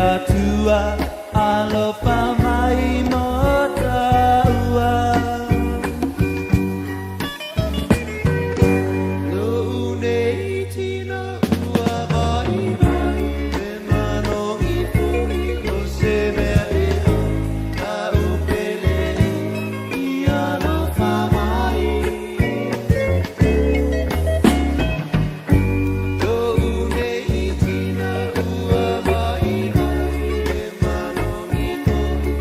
Atua alofa mai mo tāua. Lo'u nei tino ua maimai, e manogi fo'i o se mea e ai, Ka'u pele e, i alofa mai. Lo'u nei tino ua maimai, e manogi fo'i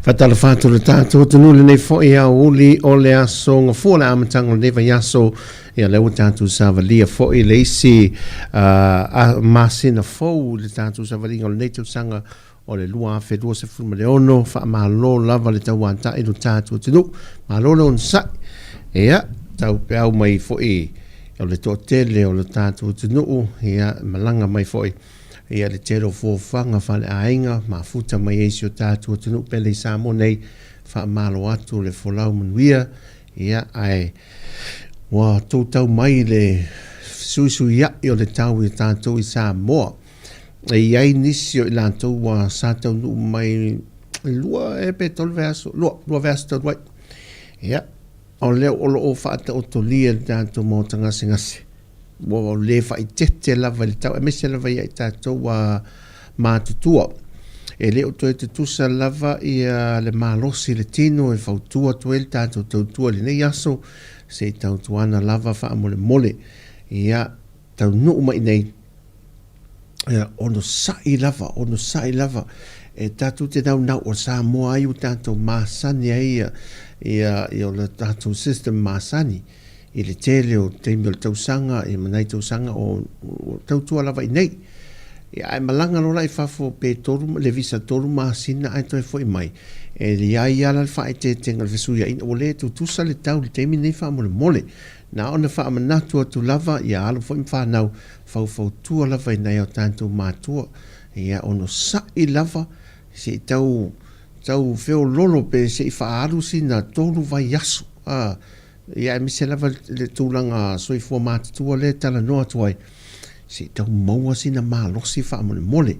Faatalofa atu le tatou atunuu lenei foi aoauli o le aso Gafua le amataga o lenei vaiaso. Ia lea ua tatou savalia foi le isi masina fou i le tatou savaliga o lenei tausaga o le 2026. Faamalo lava le tauata'i i lo tatou atunuu. Malo le onosai. Ia, taupeau mai foi o le toatele o le tatou atunuu, ia, malaga mai foi ia le tele o fuafuaga faaleaiga mafuta mai ai si o tatou atunuu pele i Samoa nei. Faamalo atu le folau manuia, ia, ae ua tou tau mai le fesuisuia'i o le tau i tatou i Samoa. E i ai nisi o i latou ua sa taunuu mai i 2 ea pe 3 vaiaso, 2 vaiaso talu ai. Ia, o lea o lo o faataotolia le tatou maota gasegase. Ua le faaeteete lava i le tau, aemaise lava ia i tatou ua matutua. E le o toe tutusa lava ia le malosi i le tino e fautua atu ai le tatou tautua i lenei aso, se i tautuana lava faamolemole. Ia, taunuu mai i nei, ia, onosai lava, onosai lava. E tatou te naunau o Samoa ai ua tatou masani ai ia, ia, ia o le tatou system masani i le tele o taimi o le tausaga, ia ma nai tausaga o, o tautua lava i nei. Ia, ae malaga loa la i fafo pe tolu, le visa 3 masina ae toe foi mai, e i ai lava la le faaeteetega o le fesuiaiga, ua le tutusa le tau i le taimi lenei faamolemole. Na ona faamanatu atu lava ia alo foi ma fanau, faufautua lava i nai o tatou matua, ia onosai lava se i tau tau feololo pe se i faaalu sina 3 vaiaso, a, ia aemaise lava le tulaga soifua matutua lea e talanoa atu ai, se i tau maua sina malosi faamolemole.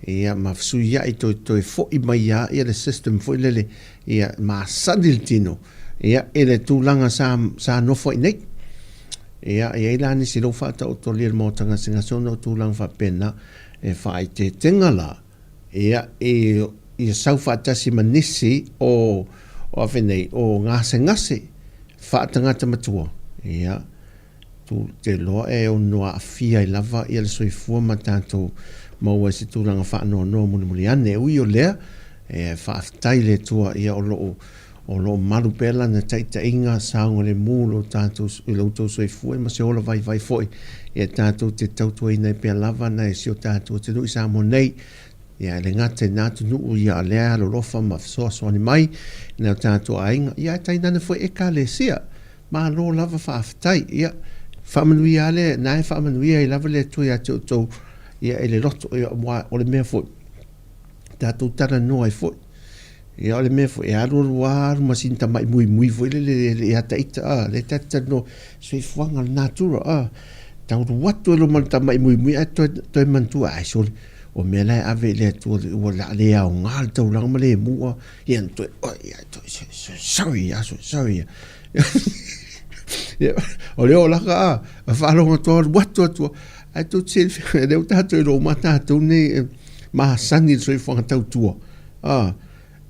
Ia ma fesuiai toe toe foi mai lava ia le system foi lele, ia masani le tino, ia i le tulaga sa sa nofo ai nei. Ia e i ai la nisi lou faataotolia i le maota gasegase ona o tulaga faapena, e faaeteetega la, ia i ia sau faatasi ma nisi o o afe nei, o gasegase faatagata matua, ia Tu te loa e ono aafia ai lava ia le soifua ma tatou maua i se tulaga faanoanoa mulimuli ane. E ui o lea, e faafetai i le Atua ia o lo o o lo o malu pea Lana taitaiga saogalemu i lo tatou i lo outou soifua ma se ola vaivai foi ia tatou te tautuaina ai pea lava nai si o tatou atunuu i Samoa nei. Ia e le gata i na atunuu ia lea e alolofa ma fesoasoani mai i nai o tatou aiga, ia ae tainane foi Ekalesia. Malo lava faafetai. Ia, faamanuia lava le, na e faamanuia ai lava le Atua ia te outou, ia, i le loto, ia, aua o le mea foi, tatou talanoa ai foi. Ia, o le mea foi, e alu alu lava alu ma sina tamai muimui foi lele ia ta ita, a, lea ta te talanoa, soifuaga o le natura, a, taulu atu ai loa ma le tamai muimui ae toe, toe manatua, ai sole, o mea la e ave i le Atua, ua le a le aoga le taulaga ma le mu, a, ia, na toe, ia, toe, sorry, sorry, O le olaka a, a faalogo atu alu atu atu, ae tou te silafia, e lea ua tatou iloa uma tatou nei e masani i le soifuaga tautua, a,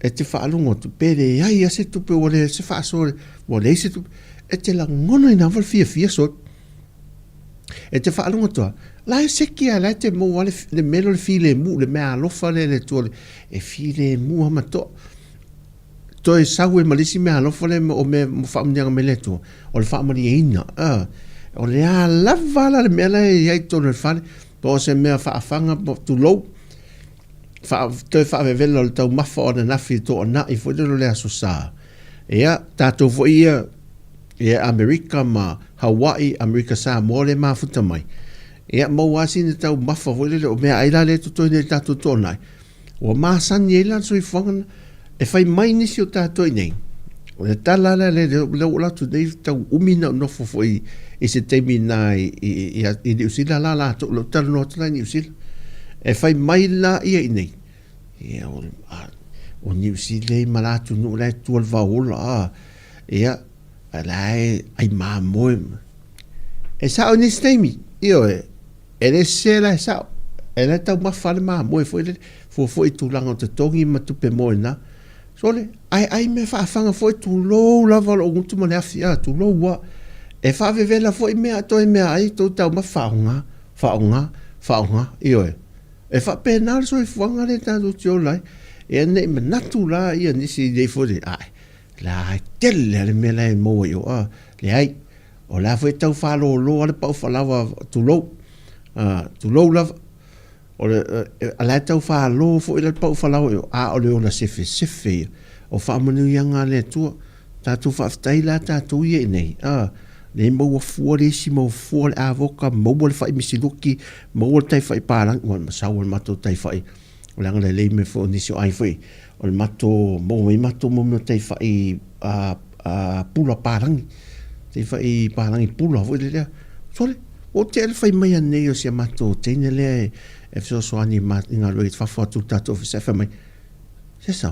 e te faalogo atu pe leai lava se tupe ua leai se faasoa, ua leai se tupe, e te lagonaina lava le fiafia sole. E te faalogo atu lava, la e seki lava, la e te maua lava le mea lea o le filemu, le meaalofa lea i le Atua, e filemu lava ma toa. Toe sau ai ma le isi meaalofa lea o mea faamanuiaga mai le Atua, o le faamalieina. O le a lava la le mea la e i ai i totonu o le fale, po o se mea faafaga, tulou, toe faavevela o le taumafa o ananafi e toanai foi lele o le Aso Sa. Ia, tatou foi ia, ia Amerika ma Hawaii, Amerika Samoa lea e mafuta mai, ia maua lava sina taumafa foi lele o meaai la lea e totoe nei i le tatou toanai, Ua masani ai la le soifuaga na. E fai mai nisi o tatou i nei, o le tala lea lea ua alu atu nei tau umi na ou nofo foi i se taimi na i, i, i, i Niu Sila la latou, lou talanoa atu la i Niu Sila. E fai mai la ia i nei, ia, o, a, o Niu Sila i ma la atunuu la e tua le vaola, a, ia, la e ai mamoe. E sao i nisi taimi, ioe, E le sese la e sao. E le taumafa le mamoe foi lele, fua foi i tulaga o totogi ma tupe moe na. Sole, ae ai mea faafaga foi, tulou lava lou gutu ma le afi, a, tulou a. E faavevela foi mea a toe mea ai tou taumafa faaaoga, faaaoga, faaaoga, ioe. E faapena le soifuaga lea tatou te ola ai. Ia ne i manatu la ia nisi nei foi le, ae, la e tele lava le mea la e maua i o, a, leai, o la foi e tau faalōlō lava le pau falaoa, tulou, a, tulou lava. O le, a la e tau falo foi la le pau falaoa i o, a o le ola sefesefe ia. O faamanuiaga a le Atua. Tatou faafetai la tatou ia i nei, a, lea e maua fua le isi, maua fua le avoka, maua le fai misiluki, maua le tai fai palagi, ua masau le matou tai fai, o le agalelei mai foi o nisi o ai foi, o le matou, maua mai matou mo mea o tai fai a, a, pula palagi, tai fai palagi pula foi le lea. Sole, Ua ou tea le fai mai anei o si a matou teine lea e fesoasoani i galuega i fafo atu o le tatou ofisa e fai mai, Sesa,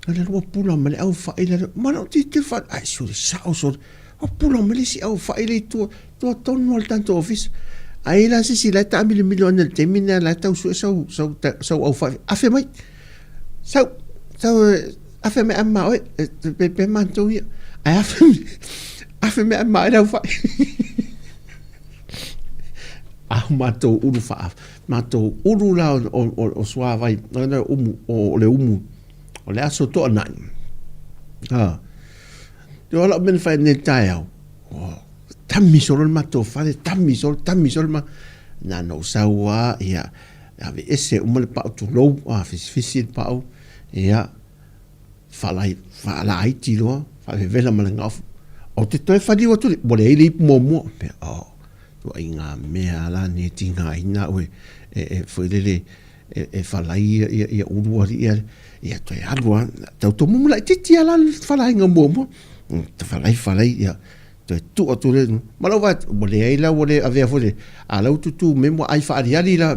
o le lua pula ma le au fai le ma lou tilotilo fai, ai sole sao sole, ua pula mai le isi au fai le i tua, tua tonu lava o le tatou ofisa. Ai la se isi la e taamilomilo ane i le taimi lea la e tau sue sau, sau, sau au fai, afe mai, sau, sau afe mai ame ma oe, pe, pe matou ia, ae afe, afe mai ame ma oe le au fai. A o matou ulu faa, matou ulu la o, o, o, o suavai, o le umu, o, o le umu, o le aso toanai. Ha. Te ola o mea na whai nei taeao. Oh, tami solo le matou fale, tami solo, tami solo ma... Na na sau a, ia, ave ese uma le pau tulou, a fisifisi le pau, ia, whaalai, whaalaiti loa, whaavevela ma le gaofu. O te toe whaliu atu le, ua leai le ipu muamua. Mea, oh, tuaiga mea la nei tigaina au e, e, e foi lele, e, e falai ia, ia, ia ulu alii ia, ia toe alu lava, tau tomumu laitiiti lava la le falaiga muamua. Falai, falai, ia, toe tuu atu le, ma lou vaai atu, ua leai la, ua le avea foi le, a la ua tutū mai ua ai faaliali la,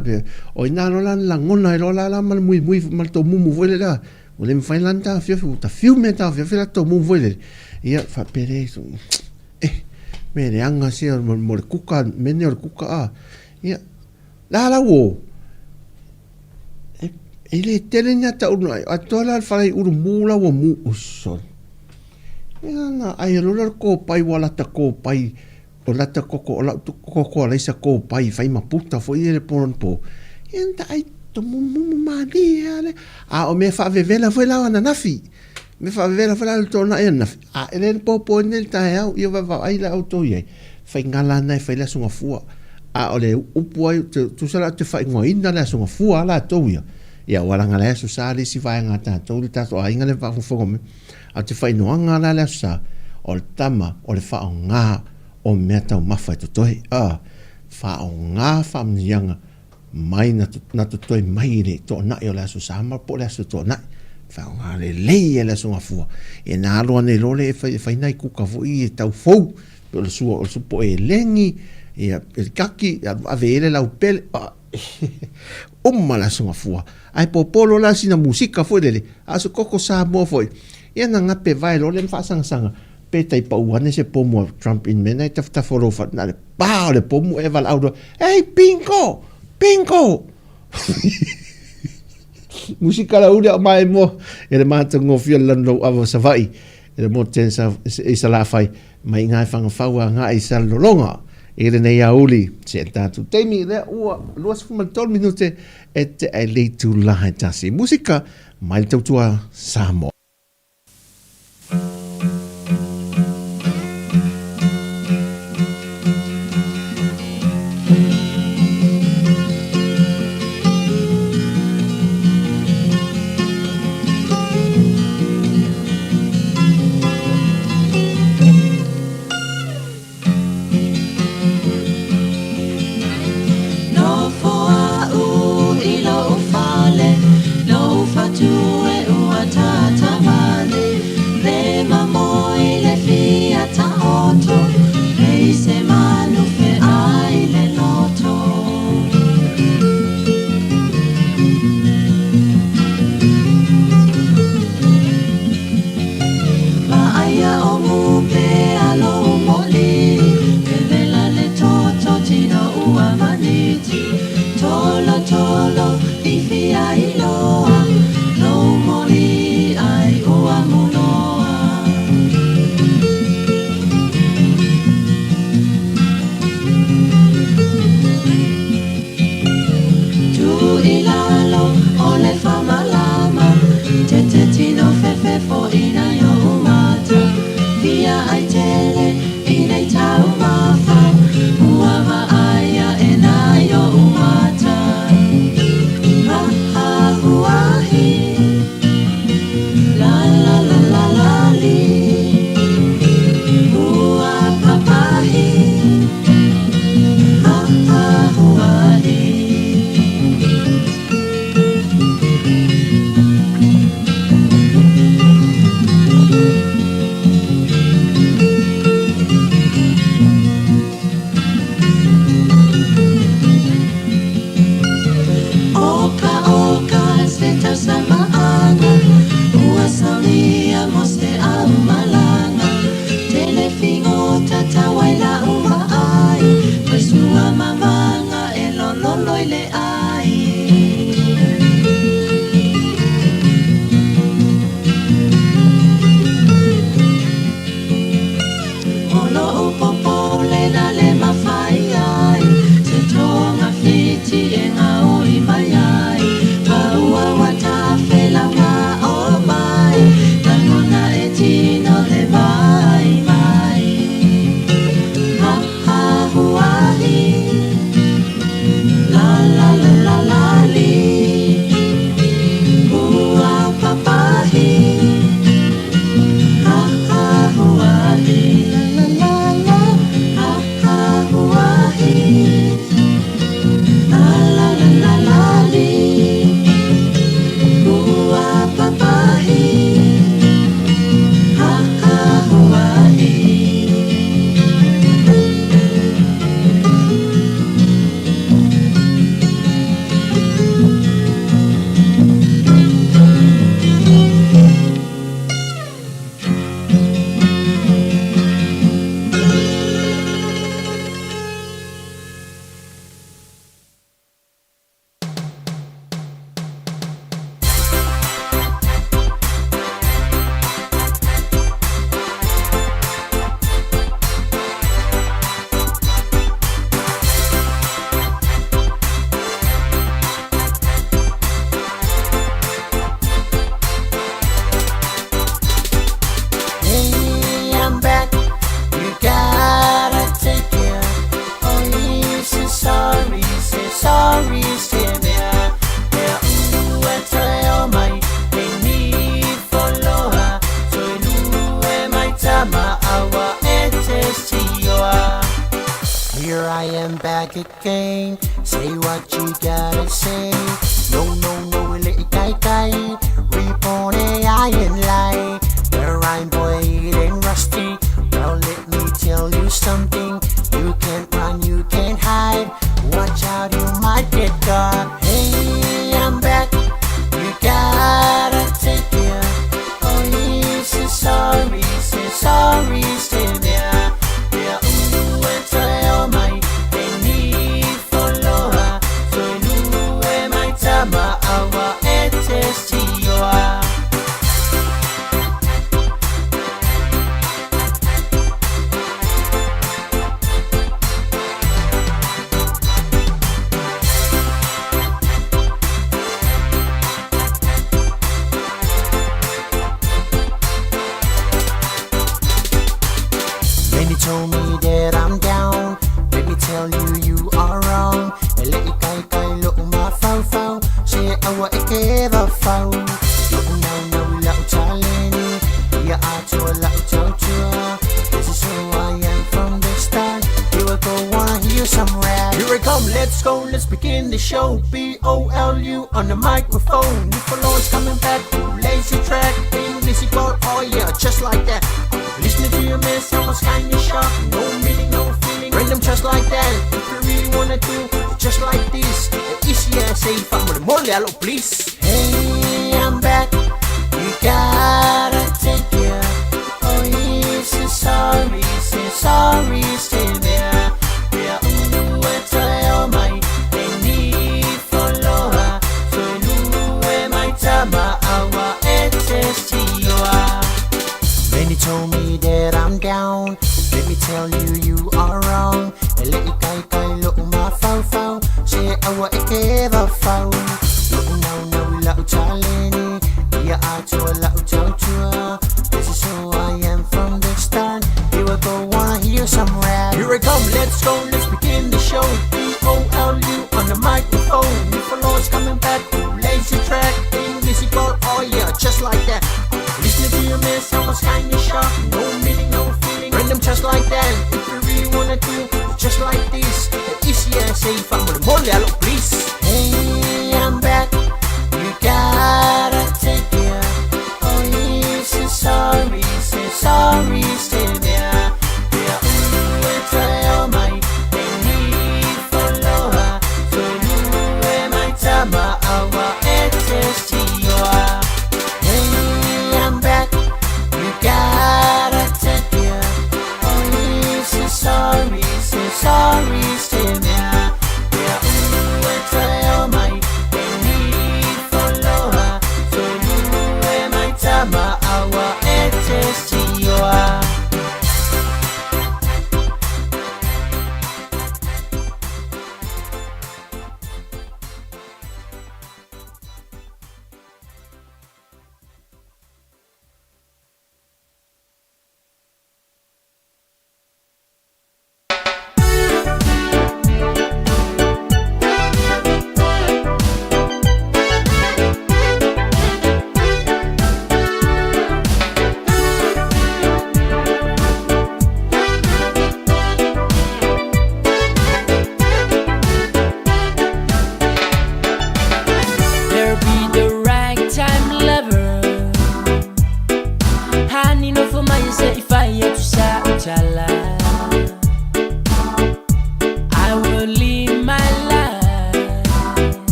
o i ina loa la na lagona ai loa la la ma le muimui ma le tomumu foi lele, ua le mafai la ona taofiofi, ua tafiu mea e taofiofi la tomumu foi lele, ia faapea lea, eh, mea leaga sia mo le kuka, mea nei o le kuka a, ia, la la ua, e le tele ni ata ulu ai, atoa la le falai ulu mu la ua mu, oh sorry. Ia na ai lola le kōpai ua lata kōpai, o lata koko, o lau koko alaisa kōpai fai ma puta foi ia le po lona po. Ia na ai tomumumu mālie a le. A o mea faavevela foi la o ananafi. Mea faavevela foi la le toanai ananafi. A e le popo nei le taeao, ia vaavaai la outou i ai. Faigala ana e fai le Aso Gafua. A o le upu ai, tusa la ou te faaigoaina le Aso Gafua a latou ia. Ia ua laga le Aso Sa le isi vaega a tatou, le tatou aiga lea e faafogafoga mai. A o te faaigoaga la le Aso Sa, o le tama o le faaaoga o mea taumafa e totoe. A, faaaoga faamanuiaga mai na, na totoe mai i le toanai o le Aso Sa ma po o le Aso Toonai. Faaaoga lelei e le Aso Gafua. E na alu ane loa lea e fai, e fai nai kuka foi e tau fou, pe o le sua o le supo e legi, ia, e kaki, ave i ai le laupele, uma le Aso Gafua. Ae popo loa la sina musika foi lele, a o se koko Samoa foi, ia na gape vae loa lea ma faasagasagape tai pau ane se pomu a Trump i le mea lena e tafatafa o lou fale, na o le pa o le pomu e valaau loa, Hey, bingo! Bingo! Musika la uli au mai mo e le matagofie o le lanu lau ava o Savaii e le motu i Salafai mai i Whangawhau a ngai i Salelologa i lenei aoauli. Se tatou taimi lea ua 23 minute e te ai le itula e tasi. Musika mai le tautua Samoa. Nofo au i lou fale, lou fatu e ua tata. Figota tau ai la'u vaai, Toe sua ma vaga e lololo i le ai. O lo'u popolega le mafai ai, Se togafiti e gaoi mai ai, Paua ua tafelauga o mai, Lagona e tino le vaivai. Ha ha huahi, la la la la la li, Ua papahi, ha ha huahi, la la la la, ha ha huahi, la la la la la li, Ua papahi, ha ha huahi. Hey, I'm back. You gotta take care. Oh, you say sorry, say sorry, say mea. Mea ua toe o mai, e ni foloha. Toe lue mai tama aua e te sioa. Here I am back again. Say what you gotta say. No, no, no, le kai kai. Reborn I ain't lie. The rhyme boy it ain't rusty. Well, let me tell you something. You can't run, you can't hide. Watch out, you might get caught. Hey, I'm back. You gotta take care. Oh, you say sorry, say sorry, say mea. Mea ua toe o mai, e ni foloha. Toe lue mai tama aua e te sioa. Many told me that I'm down. Let me tell you, you are wrong. E le i kai kai lo ma fau fau. Se aua e ke va fau. Lo nau nau la u taleni. Ia atua la u tautua. This is who I am from the start. Here we go, wanna hear some rap. Here we come, let's go, let's begin the show. B-O-L-U on the microphone. New followers coming back, lazy track. English equal, oh yeah, just like that. Listening to your mess, I was kinda shocked. No meaning, no feeling, random just like that. If you really wanna do it just like this, easy as say, mole, please. Hey, I'm back. You gotta take care. Oh, you say sorry, say sorry, say mea. Mea ua toe o mai, e ni foloha. Toe lue mai tama aua e te sioa. Many told me that I'm down. Let me tell you, you are wrong. E le i kai kai lo ma fau fau. Se aua e ke va fau. Lo nau nau la u taleni. Ia atua la u tautua. This is who I am from the start. Here we go, wanna hear some rap. Here we come, let's go, let's begin the show. B-O-L-U on the microphone. New followers coming back, lazy track. English equal, oh yeah, just like that. Listening to your mess, I was kinda shocked. No meaning, no feeling, random just like that. If you really wanna do it just like this, easy as say, mole, please. Hey, I'm back. You gotta take care. Oh, you say sorry, say sorry, say mea. Mea ua toe o mai, e ni foloha. Toe lue mai tama aua e te sioa. Hey, I'm back. You gotta take care. Oh,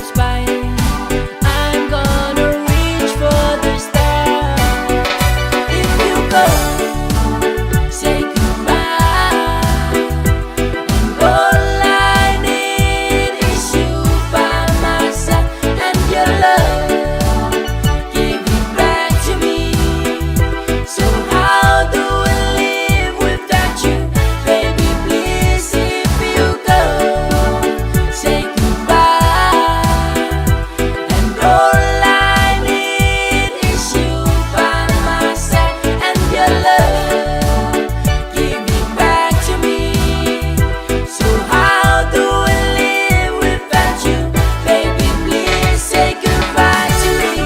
spine. I'm gonna reach for the stars. If you go, say goodbye. And all I need is you by my side and your love. Give it back to me. So how do I live without you, baby? Please, if you go, say goodbye. And all I need is you by my side and your love. Give it back to me. So how do I live without you, baby? Please say goodbye to me.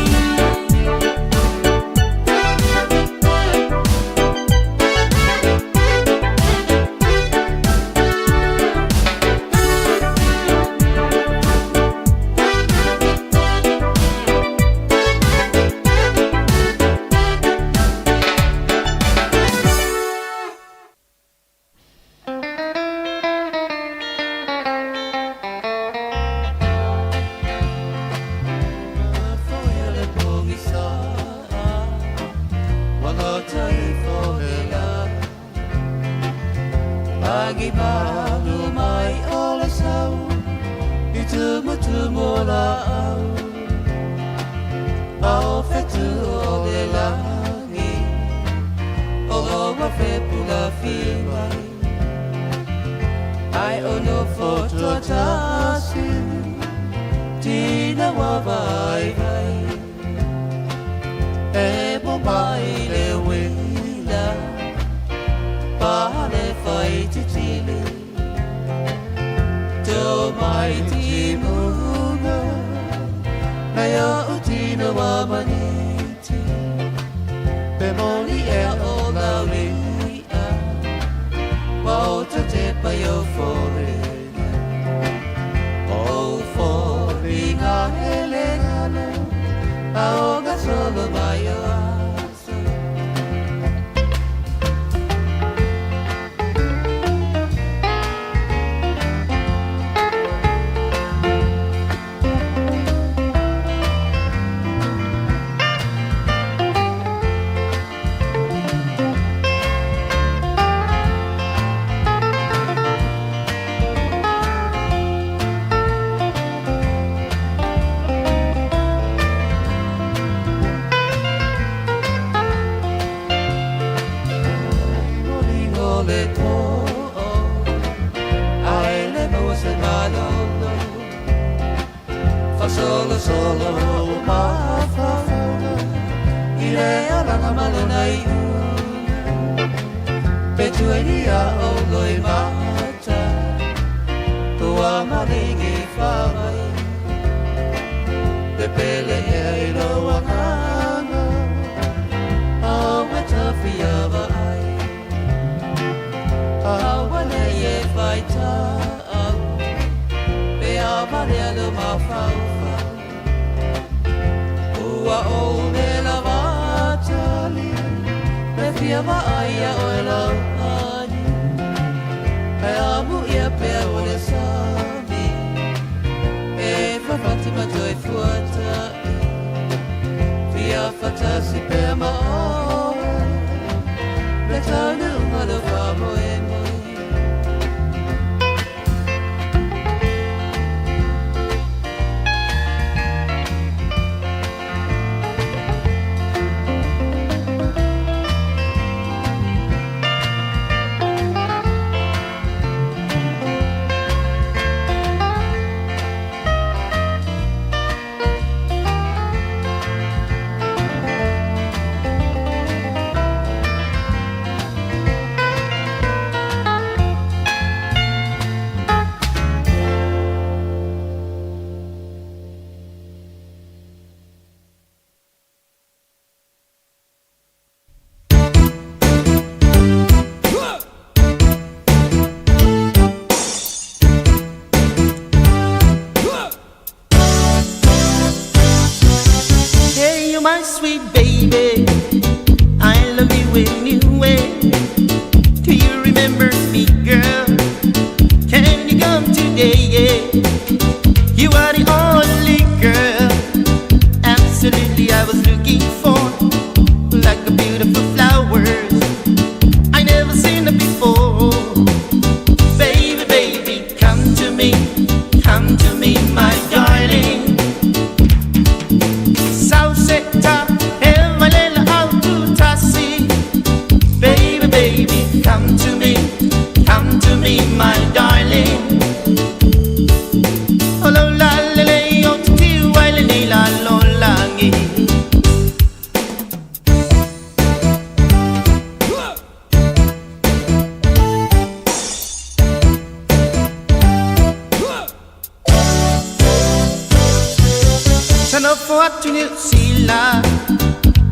Nofo atu i Niu Sila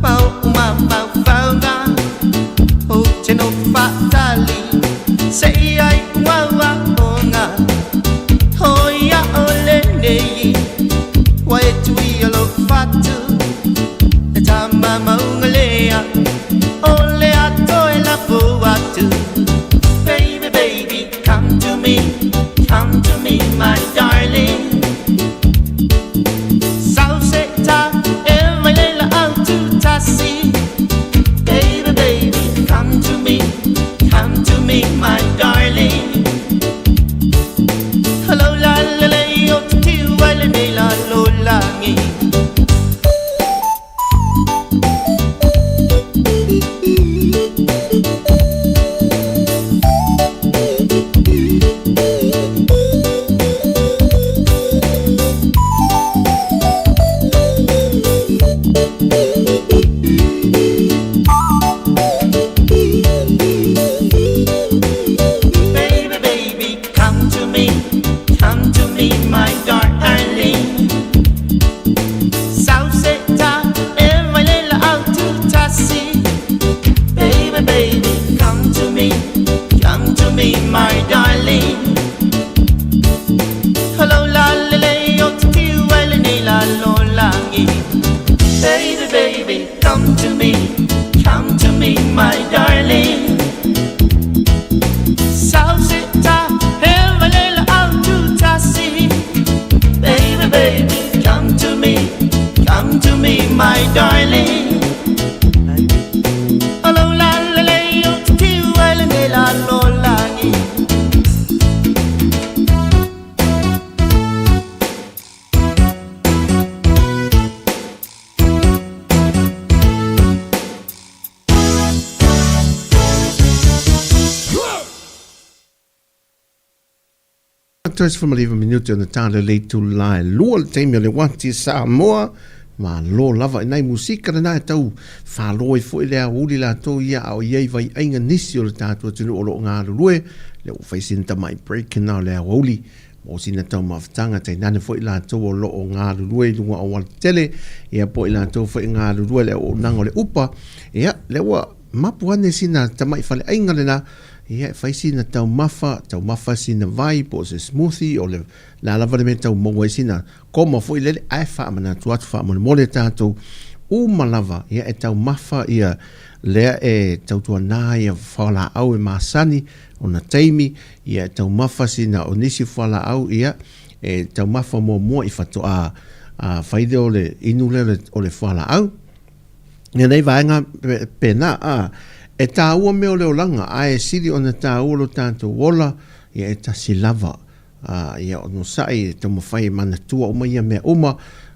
ma oʻu mafaufauga Ou te nofo faatali seia iu au aoga Oi aʻole nei ua e tuia lou fatu Le tama mauga lea o le ato e lafo atu Baby, baby, come to me, come to me my darling Sau se ta e mai le laau tutasi Baby, baby, come to me, come to me my darling Hello la la le o te tiu ai lenei la lo lagi. Baby, baby, come to me, come to me, my darling. Sau se ta e mai le laau tutasi. Baby, baby, come to me, come to me, my darling. Hello la le le o te tiu ai lenei la lo lagi. Baby, baby, come to me, come to me, my darling. Sau se ta e mai le laau tutasi. Baby, baby, come to me, come to me, my darling. Hello la le le o te tiu ai lenei la lo lagi. Toe 19 minute ona ta le itula e lua le taimi o le uati Samoa. Malo lava i nai musika lena e tau falo ai foi le aoauli latou ia a o i ai vaiaiga nisi o le tatou atunuu o lo o galulue lea ua fai sina tamai break na o le aoauli mo sina taumafataga tainane foi latou o lo o galulue i luga o aualatele ia po o i latou foi e galulue i le auaunaga o le upa ia lea ua mapu ane sina tamai faleaiga lena Ia, e fai sina taumafa, taumafa sina vai po o se smoothie o le a lava le mea e tau maua ai sina koma foi lele, ae faamanatu atu faamolemole tatou uma lava, ia e taumafa ia lea e tautuana ia fualaau e masani ona taimi, ia e taumafa sina o nisi fualaau, ia e taumafa muamua i faatoa fai lea o le inu lea o le fualaau. Ia nei vaega pēnā, ā, e tāua mea o le olaga, ae e sili ona tāua lo tātou ola, ia e tasi lava. Ā, ia onosai e taumawhai e manatua uma ia mea uma,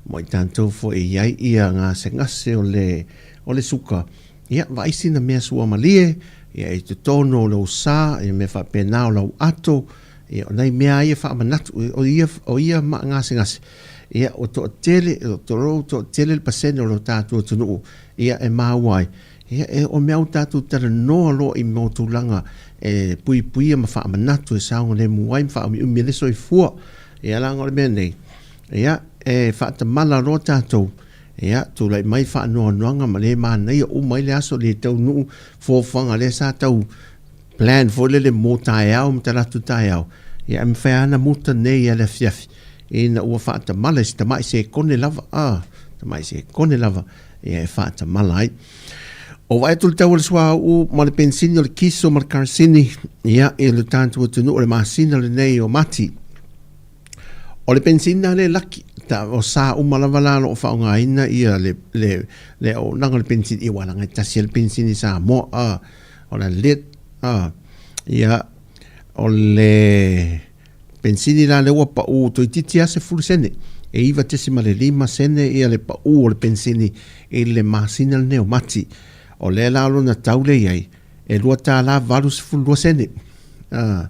mo i tātou foi e iai ia gasegase o le, o le suka. Ia, vaai sina mea suamalie, ia i totonu o lou sa, ia mea faapena o lau ato, Ia, o nai mea ia faamanatu, o ia, o ia maa gasegase, ia, ua toatele, o tolou toatele le pasene o lo tatou atunuu, ia, e maua ai. Ia, e, o mea ua tatou talanoa loa i mea o tulaga e puipuia ma faamanatu e saogalemu ai ma faaumiumi ai le soifua. Ia, leaga o le mea nei, ia, e faatamala loa tatou, ia, tulai mai faanoanoaga ma le manaia uma ai le aso le taunuu fuafuaga lea sa tau plan foi lele mo taeao ma talaatu taeao, ia e mafai lava ona muta nei i le afiafi ina ua faatamala i se tamai sekone lava, a, tamai sekone lava, ia e faatamala ai. O vaai atu le tau o le suauu ma le penisini o le kiso ma le karasini, ia, i le tatou atunuu o le masina lenei o Mati. O le penisini lena lea e laki, ta, o sa uma lava la o lo o faaaogaina ia le, le, le auaunaga o le penisini, ia aua leaga e tasi lava le penisini i Samoa, a, O le lit, a, ia, o le penisini la lea ua pau toeitiiti lava 10 sene. E 9.5 sene ia le pau o le penisini i le masina lenei o Mati. O lea la o lona tau lea i ai, e $2.82 sene. A,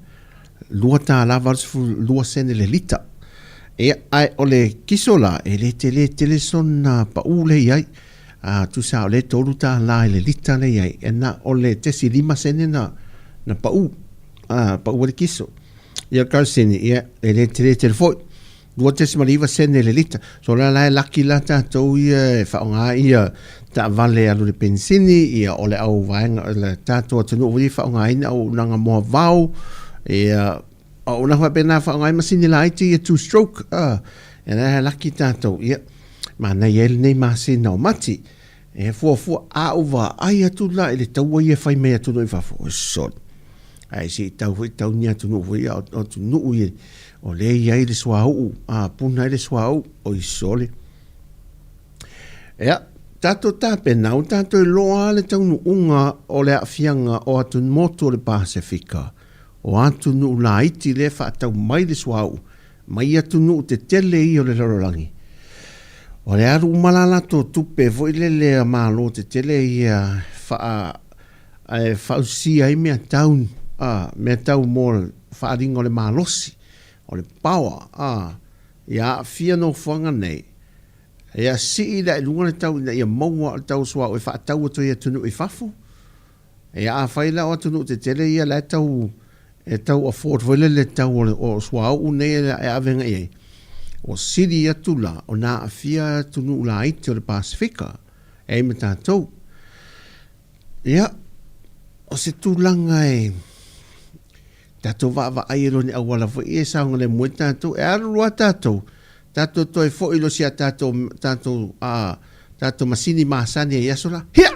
$2.82 sene le lita. Ia, ae o le kiso la, e le tele tele sona pau lea i ai. Ā, tusa o le $3 i le lita lea i ai, e na o le 0.5 sene na, na paʻu, ā, paʻu ai le kiso. Ia, o le karasini, ia, e le tele tele foi, 2.9 sene i le lita. So la la e laki la tatou ia e faaaoga ia taavale e alu i le penisini, ia o le au vaega o le tatou atunuu foi e faaaogaina auaunaga moavao, ia auaunaga faapena e faaaoga ai masini laiti ia two stroke, a, ia la e laki tatou, ia manaia ai lenei masina o Mati. E fuafua, a ou vaai atu la i le taua ia e fai mai atunuu i fafo, oi sole. Ae se i tau foi tau ni atunuu foi ia, o atunuu ia, o lea e i ai le suauu, a puna ai le suauu, oi sole. Ia, tatou tapena, ua tatou iloa lava le taunuuga o le aafiaga o atumotu o le Pasefika, o atunuu laiti lea e faatau mai le suauu, mai atunuu tetele ia o le lalolagi. O le alu uma la latou tupe foi lele a Malo tetele ia faa, ae fausia ai mea tau, a, mea tau mo le faaaliga o le malosi, o le power, a, ia aafia nofoaga nei, ia sii la i luga le tau ina ia maua le tau suauu e faatau atu ai i atunuu i fafo. Ia afai la o atunuu tetele ia la e tau e tau afford foi lele le tau o le o suauu nei e ave agai i ai, ua sili atu la ona aafia atunuu laiti o le Pasefika e ai ma tatou. Ia, o se tulaga e tatou vaavaai ai loa i ni auala foi ia e saogalemu ai tatou. E alu loa tatou, tatou toe foi loa i si a tatou, tatou, a, tatou masini masani ai i aso la. Hia!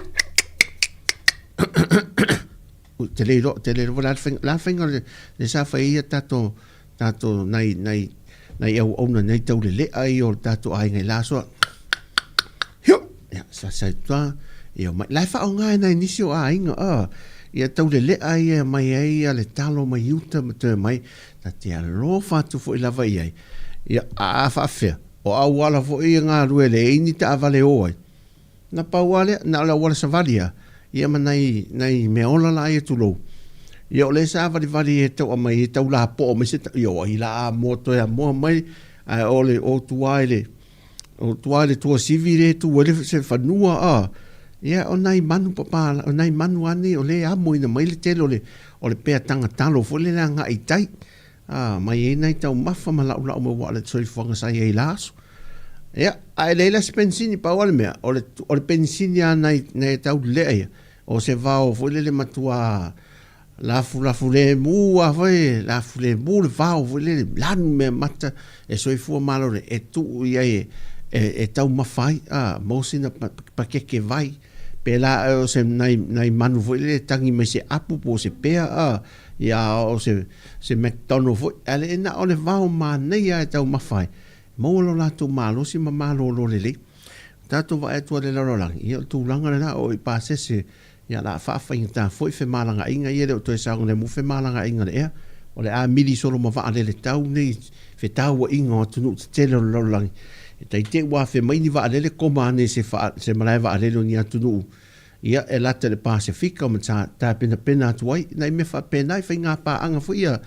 Ui, te le iloa, te le iloa po o le a le faiga, o le a le faiga o le, le sa fai ai ia tatou, tatou nai, nai, nai auauna, nai taulelea ia o le tatou aiga i la aso. Hio! Ia, sa sa i tua, ia omai. La e faaaoga e nai nisi o aiga, a, ia taulelea ia e aumai ai ia le talo mai uta ma toe aumai, ta te alofa atu foi lava i ai. Ia, a faapefea, o auala foi ia galue e leai ni taavale e o ai. Na pau lava lea, na o le auala savali lava, ia ma nai, nai meaola la ia tulou. Ia o lea sa valivali e tau aumai e tau lapoa mai se, ia o ai la amoa toe amoa mai, ae o le o tua i le, o tua i le tuasivi lea e tu ai le se fanua a, ia o nai manu papa, o nai manu lava nei o lea e amoina mai le tele o le, o le pea tagatalo foi lele agai i tai. A, mai ai nai taumafa ma laulau mai aua o le soifuaga sa i ai i la aso. Ia, ae leai la se penisini, pau lava le mea, o le, o le penisini lava nai, nai taulelea ia, o se vao foi lele matua lafulafu lemu lava foi, lafu lemu le vao foi lele, lanu mea mata e soifua malolo e tuu i ai e, e, e taumafa ai, a, maua sina pakeke vai, pēlā o se nai, nai manu foi lele e tagi mai se apu po o se pea, a, ia o se, se McDonald foi, ae le na o le vao manaia e taumafa ai, maua lo latou malosi ma malolo lelei. Tatou vaai atu i le lalolagi, ia o le tulaga lena, o i pasese, ia o le a faafaigata foi femalagaaiga ia e le o toe saogalemu femalagaaiga i le ea. O le a mili solo ma vaalele tau nei fetauaiga o atunuu tetele o le lalolagi. E tai te i ua afe mai ni vaalele koma ane i se, se malae vaalele o ni atunuu ia e lata i le Pasefika ma tapenapena atu ai nai mea faapena i faiga paaga foi ia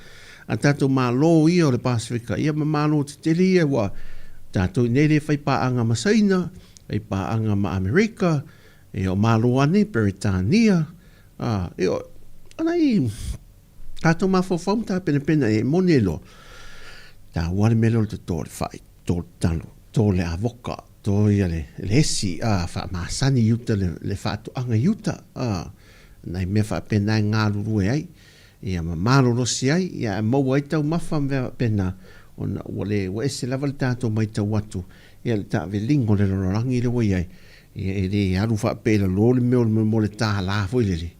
a tatou Malo ia o le Pasefika ia ma Malo tetele ia ua tatou i nei le fai paaga ma Saina, fai paaga ma Amerika, ia o Malo lava nei, Peretania, a, ia o nai tatou mafaufau ma tapenapena i ai, moni ai loa, taua le mea lea o le toto o le fai, toto o le talo, toto o le avoka, toto ia le esi, a, faamasani i uta le faatoaga i uta, a, nai mea faapena e galulue ai, ia ma malolosi ai, ia ae maua ai taumafa ma mea faapena, ona ua le, ua ese lava le tatou matau atu, ia le taaveliga o le lalolagi lea ua i ai, ia e le alu faapea i lalo le mea o le mo le $1 foi lele,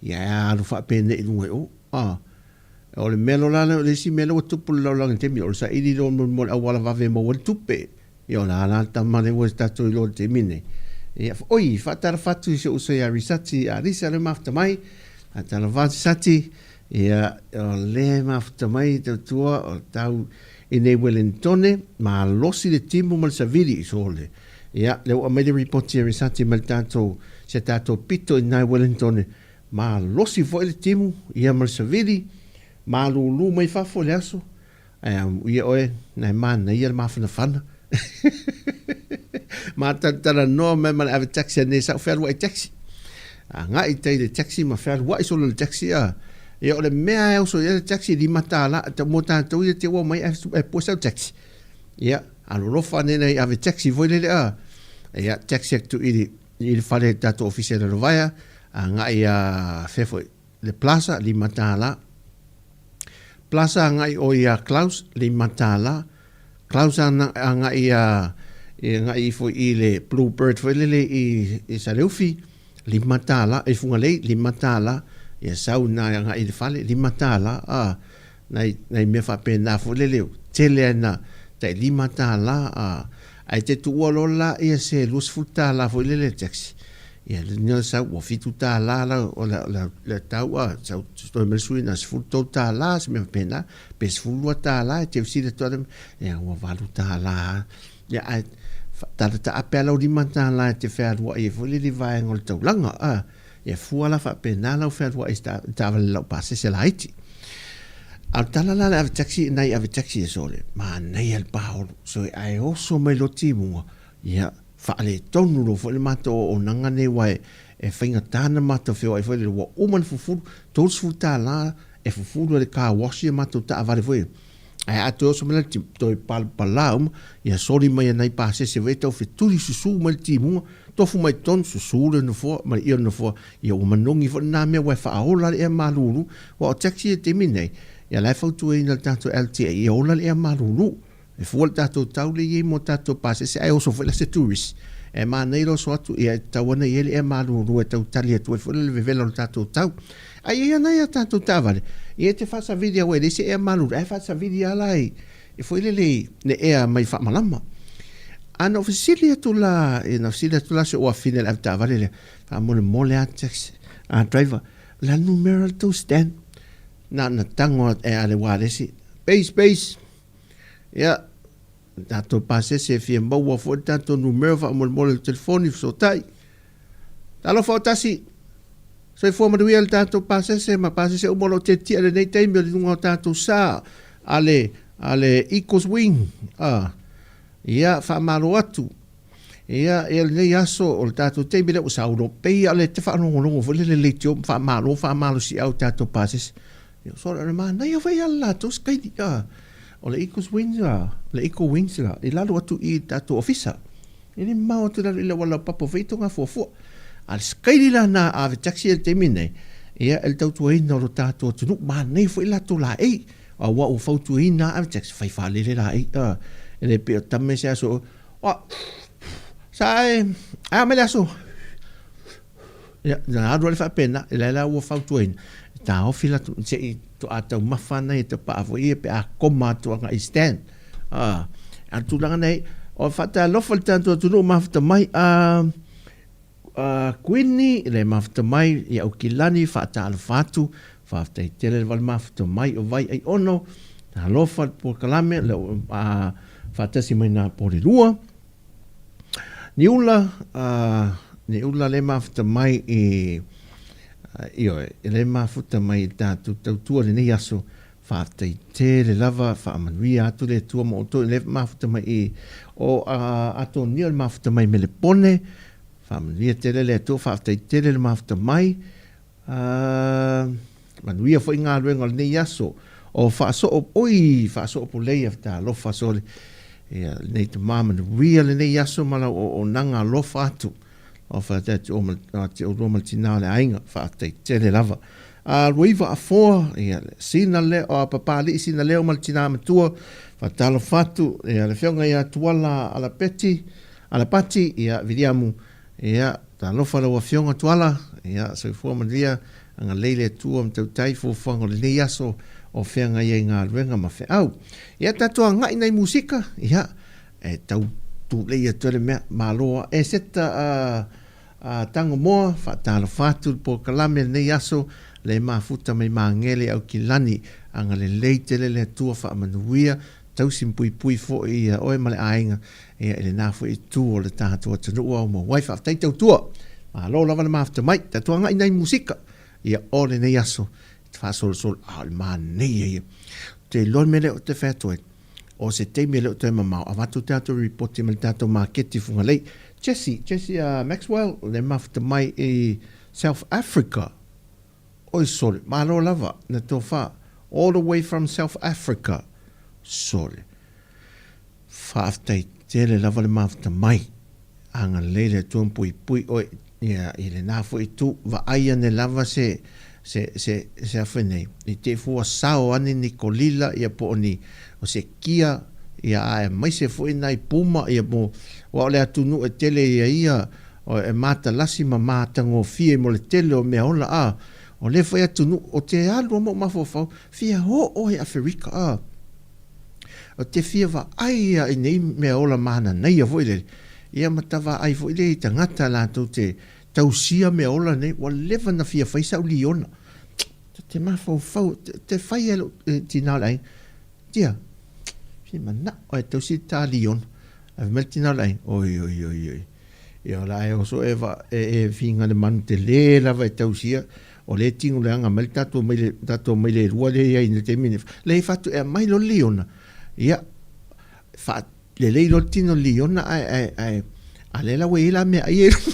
ia e alu faapenei i luga i o. A, o le mea loa la, o le isi mea lea ua tupu i le lalolagi i le taimi, o le saili loa mo le auala vave e maua ai le tupe. Ia o le a la le tama lea ua tatou iloa i le taimi lenei. Ia, oi, faatalofa atu i si ou uso ia Risati Alisa lea e mafuta mai. Faatalofa atu Sati. Ia, o lea e mafuta mai tautua o tau i nei Wellingtone, malosi le timu ma le savili, sole. Ia, lea ua aumai le ripoti a Risati mai le tatou, si a tatou pito i nai Wellingtone, malosi foi le timu, ia ma le savili, malulu mai fafo i le aso, ae amuia oe, na e manaia le mafanafana. Mātalatalanoa mai ma le ave taxi a nei sa ou fealuai taxi. Agai i tai i le taxi ma fealuai solo i le taxi a. Ia o le mea e oso i ai le taxi $5 mo tatou ia te ua omai ae pue sau taxi. Ia, alolofa ane nei ave taxi foi lele a. Ia, taxi atu i le, i le fale tatou ofisa i Lalovaea, agai ia fea foi, le Plaza, $5. Plaza agai o ia Klaus, $5. Klaus agai ia, agai ifo i le Blue Bird foi lele i, i Saleufi, $5, i Fugalei, $5. Ia sau na agai i le fale, $5. A, nai, nai mea faapena foi lele, tele ana tai $5, a, ae te tuua loa la ia se $20 foi lele taxi. Ia le sau ua $7 la o le, le, le tau a sau toe mai sui na $13 se mea faapena pe $12 e te fesili atu ale ia ua $8. Ia ae tala taape a lau $5 e te fealuai ai foi lele i vaega o le taulaga a. Ia fua la faapena lau fealuai i se taavale laupasese laiti. A o le tala la le ave taxi nai ave taxi e sole, manaia le paolo. So ae oso mai loa timuga, ia faaletonu loa foi le matou auaunaga nei aua e faigata ona matou feoai foi lele ua uma ona fufulu, $30 e fufulu e le car wash ia matou taavale foi. Ae a toe oso mai la le timuga, toe palapala uma, ia soli mai e nai pasese foi e tau fetuli susu mai le timuga, tofu mai totonu, susu le nofoa ma le ia o le nofoa, ia ua manogi foi lena mea aua e faaola le ea malulu. Aua o taxi i le taimi nei, ia la e fautuaina e le tatou LTA ia ola le ea malulu. E fua le tatou tau lea e i ai mo tatou pasese ae oso foi la se tourist e manaia le oso atu ia e tatau ona i ai le ea malulu e tau tali atu ai foi le vevela o le tatou tau. Ae i ai lava nai a tatou taavale ia e te faasavili aua e leai se ea malulu ae faasavili lava la i foi lele i le ea mai faamalama. A na ou fesili atu la, na fesili atu la si ou afine i le avetaavale lea, faamolemole lava taxi, a driver, o le a le numera o le tou stand? Na ona tago ea a le ualesi, base, base. Ia, tatou pasese e fia maua foi le tatou numera faamolemole o le telefoni fesootai. Talofa o tasi, soifua manuia le tatou pasese ma pasese uma o lo o tiatia i lenei taimi o le luga o tatou sa a le, a le Eagles Wing. Ah, ia, faamalo atu. Ia, ia lenei aso o le tatou taimi lea ua saulo, pei o le te faalogologo foi lele leitio faamalo faamalosiau tatou pasese. Ia, so o le manaia foi ia le latou sikaili, a. O le Eagles Wings la, le Eagle Wings la, i lalo atu i le tatou ofisa. E le mamao atu i lalo i le auala laupapa foi toga fuafua. A o le sikaili la na ave taxi i le taimi nei, ia, e le tautuaina o lo tatou atunuu, manaia foi latou laei. Aua ua fautuaina lava ave taxi, fai faalele laei, a. E le pei o tama i se aso, a, sa e, a mai le aso, Ia, na alu ai faapena, e la ua fautuaina, e taofi latou, se i toa taumafa ana ia tapaa foi ia pe a koma atu agai i stand. A, a le tulaga nei, o faatalofa le tatou atunuu mafuta mai, a, a Kuini, le mafuta mai, i Aukilani, faatalofa atu, faafetai tele le vale mafuta mai o Vai Aiono, talofa le polokalame, le, a, faatasi mai nā po le lua. Niula, Niula le mafuta mai i, ioe, le mafuta mai i tatou tautua lenei aso, faafetai tele lava, faamanuia atu le Atua ma outou, le mafuta mai i, o Atonia le mafuta mai Melepone, faamanuia tele le Atua, faafetai tele le mafuta mai, Ā, manuia foi galuega o lenei aso. O faasoo, oi, faasoo pulei a talofa sole. Ia, lenei tama manuia lenei aso ma lau auaunaga alofa atu. Alofa atu ia te oe ma te oulua ma le tina o le aiga. Faafetai tele lava. A Luaiva Afoa, ia, sina leo, a Papalii sina leo ma le tina matua. Faatalofa atu, ia, le afioga ia Tuala Alapeti, Alapati, ia, Viliamu, Ia, talofa lau Afioga Tuala, ia, soifua manuia, agalelei le Atua ma tautai fuafuaga o lenei aso o feagai ai galuega ma feau. Ia, tatou agai nai musika, ia, e tau tulei atu ai le mea, malo a Eseta a, a Tangomoa, faatalofa atu le polokalame lenei aso, le mafuta mai Magele Aukilani, agalelei tele le Atua faamanuia, tausi ma puipui foi ia oe ma le aiga, Ia, i lena foi itu o le tatou atunuu au mau ai. Faafetai tautua. Malo lava le mafuta mai. Tatou agai nai musika. Ia, o lenei aso, e faasolosolo, a o le manaia ia. Ou te iloa le mea lea ou te fai atu ai, o se taimi e le o toe mamao, avatu le tatou ripoti ma le tatou maketi i Fugalei. Jesse, Jesse uh, Maxwell, le mafuta mai i South Africa. Oi sole, malo lava, na tofa, all the way from South Africa. Sole. Faafetai tele lava le mafuta mai. Agalelei le Atua ma puipui oe ia i lena foi itu. Vaai ane lava se se se se afe nei i te i fua sao ane ni kolila ia po o ni o se kia ia aemaise foi nai puma ia mo aua o le atunuu e tele ia ia o e matalasi ma matagofie mo le tele o mea ola a o lea foi atunuu o te alu a ma ou mafaufau fia oo ai Aferika a. Ou te fia vaai ia i nei mea ola mananaia foi lele, ia ma ta vaai foi lea i tagata latou te tausia mea ola nei, ua leva na fia fai sau liona. Ta te mafaufau, te fai e lou tina o le aiga, Tia, fia manao e tausi le ta liona. Ae fai mai le tina o le aiga, oi, oi, oi, oi, ia o le a e oso e, e, e figa le manu tele lava e tausia, O lea e tino leaga mai le tatou maile, tatou maile e lua lea e i ai i le taimi nei. Lea e fatu e aumai loa le liona, ia, faalelei loa le tino o le liona ae, ae, ae, a lea la ua i ai la meaai ia i luga.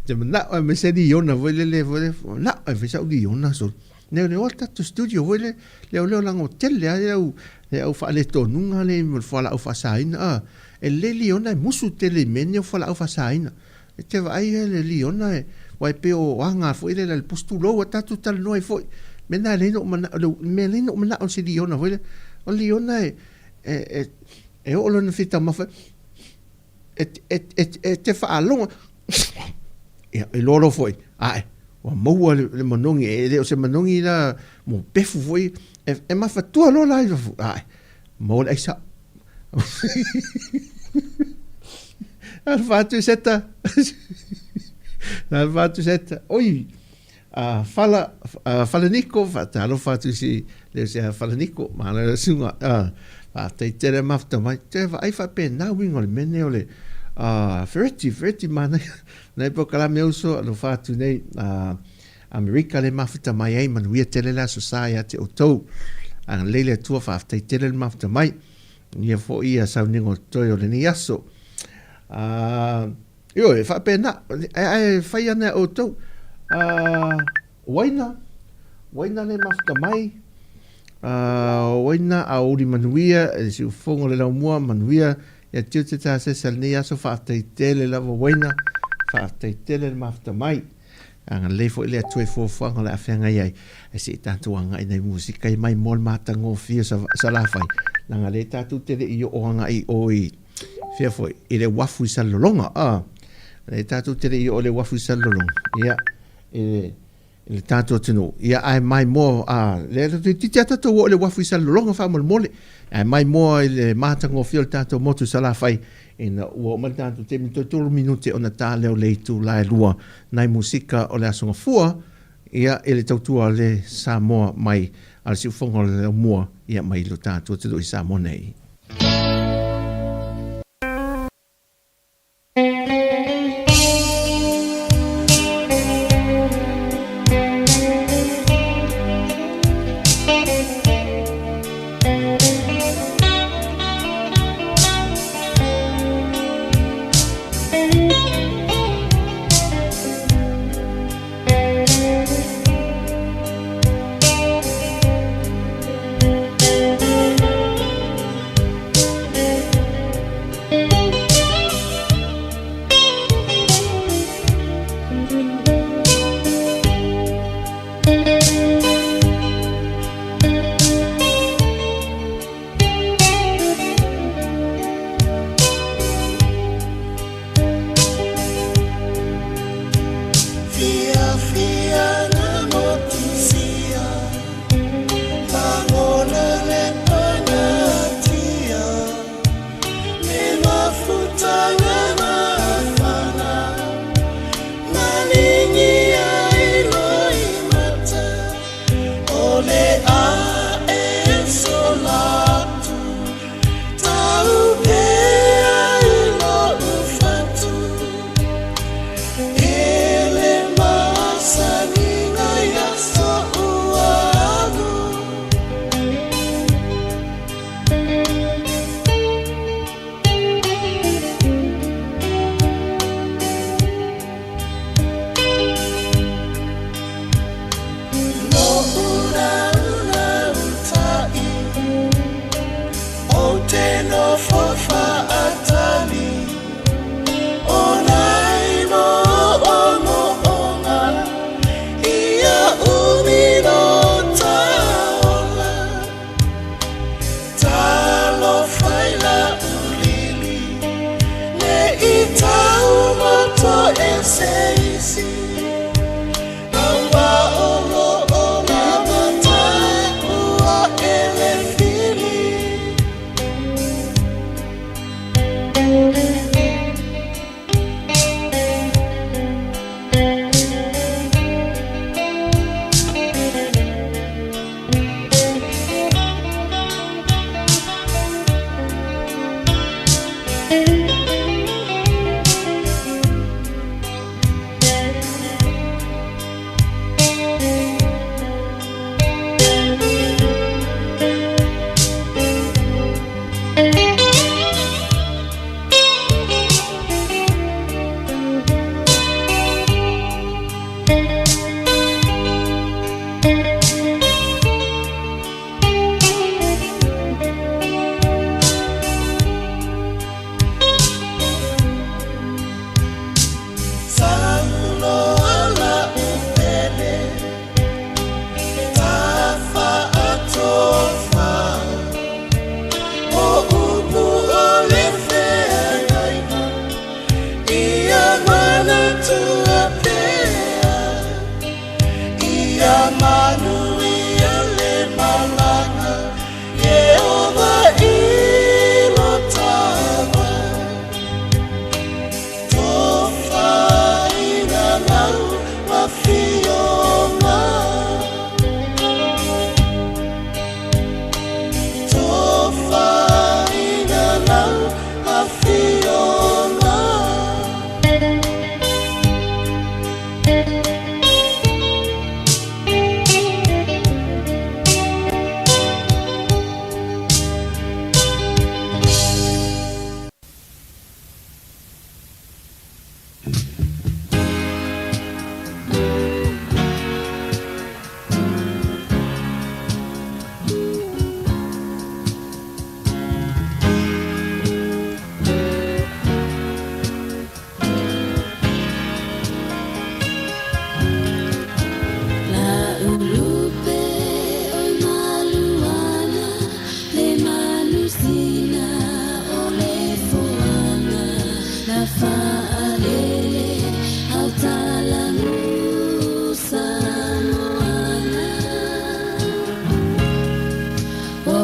Te manao e aumai se liona foi lele, foi lele, manao e fai sau liona solo. Leo leo le tatou studio foi le, leo leo laga ua tele lava le au, le au faaletonuga lea mo le fualaau faasaina a. E lelei liona e musu tele i mea nei o fualaau faasaina. E te vaai e le liona e, aua e pei o aga foi lele a le pusi, tulou a tatou talanoa ai foi. Mea na e ala ai ona ou manao, le mea e ala ai ona ou manao i se liona foi lea, o le liona e, e, e, e oo lona fia taumafa, e te faalogo ia e iloa loa foi ae ua maua le manogi e le o se manogi la mo pefu foi e mafatua loa la i fafo ae maua le aisa. Alofa atu Seta. Alofa atu Seta. Oi, a Fala, a Falaniko, faatalofa atu i si, le se a Falaniko, malo le susuga, a, faafetai tele mafuta mai, te vaai faapena uiga o le mea nei o le, a, fereti, fereti manaia, nai polokalame uso, alofa atu nei, a, Amerika le mafuta mai ai, manuia tele le aso sa ia te outou, agalelei le Atua, faafetai tele le mafuta mai, ia foi ia sauniga o totoe o lenei aso. A, Ioe, e faapena, ae fai ana e outou. Uaina, uaina le mafuta mai, uaina a uli manuia, e siufofoga o le laumua, manuia ia tiute tasese a lenei aso, faafetai tele lava uaina, faafetai tele le mafuta mai. Agalelei foi le Atua i fuafuaga o le a feagai ai, ae se i tatou agai nai musika i mai mo le matagofie o Salafai, leaga lea tatou te le i oo agai i o i fea foi, i le uafu i Salelologa, a, lea tatou te le i oo i le uafu i Salelologa, ia, i le, i le tatou atunuu, ia, ae maimoa, a, lea toeitiiti lava tatou oo i le uafu i Salelologa faamolemole, ae maimoa i le matagofie o le tatou motu i Salafai, ina ua oo mai le tatou taimi, toe tolu minute ona ta lea o le itula e lua nai musika o le Aso Gafua, ia, i le tautua a le Samoa mai a le siufofoga o le laumua, ia, mai lo tatou atunuu i Samoa nei.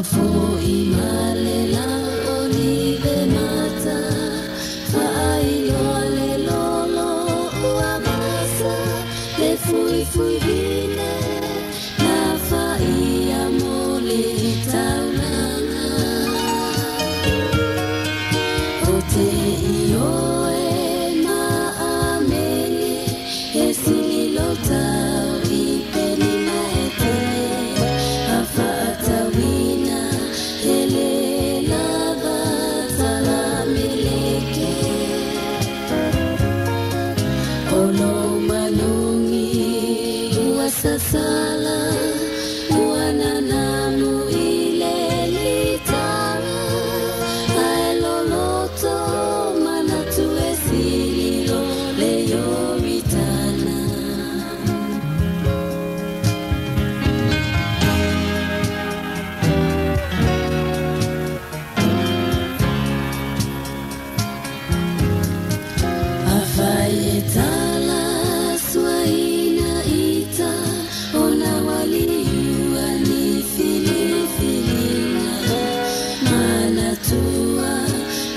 Fo'i ma le lau olive mata, Fa'ailoa le lolo ua masa, Le fuifui vine na fa'ia mo le taulaga. O te ioe ma amene, E sili lou tau i penina e tele, Afa'atauina e lē lava talameleke. O lou manogi ua sasala, Ua nanamu i le litara, Ae loloto manatu e sililo le Ioritana. Afai e tala suaina ita, Ona waliua ni filifilina, Manatua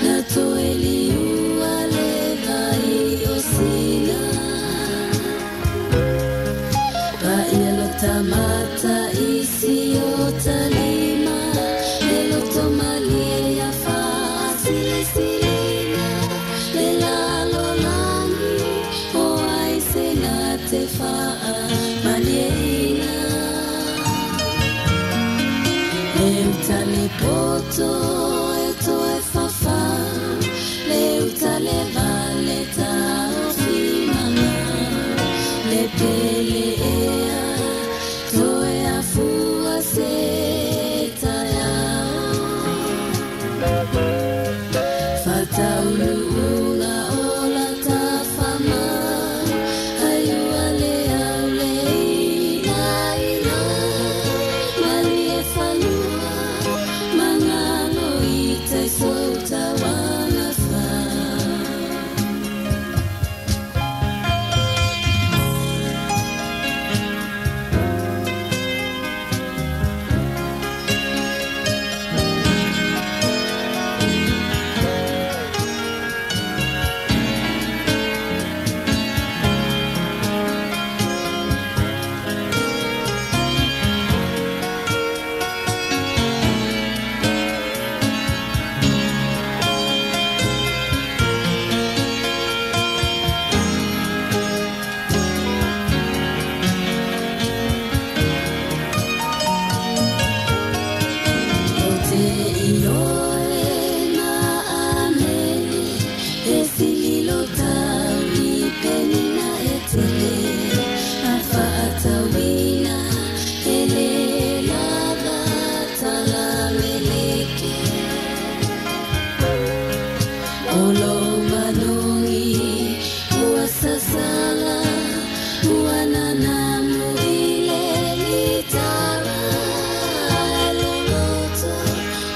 na toeliua le vai o sina. Paia lo tamata isi o talima, Le loto malie ia fa'asilesiliga, Le lalolagi o ai se na te fa'amalieina. Le uta le poto e toe fafau, Le uta le vale taofi mamau, Le pele ea toe afua se taeao. Fataunuuga o la tafamau, Aiua le au le ilaila, Malie fanua magalo i tai soutauagafa. O te ioe ma amene, E sililo tau i penina e tele, Afa'atauina e lē lava talameleke. O lou manogi ua sasala, Ua nanamu i le litara, Ae loloto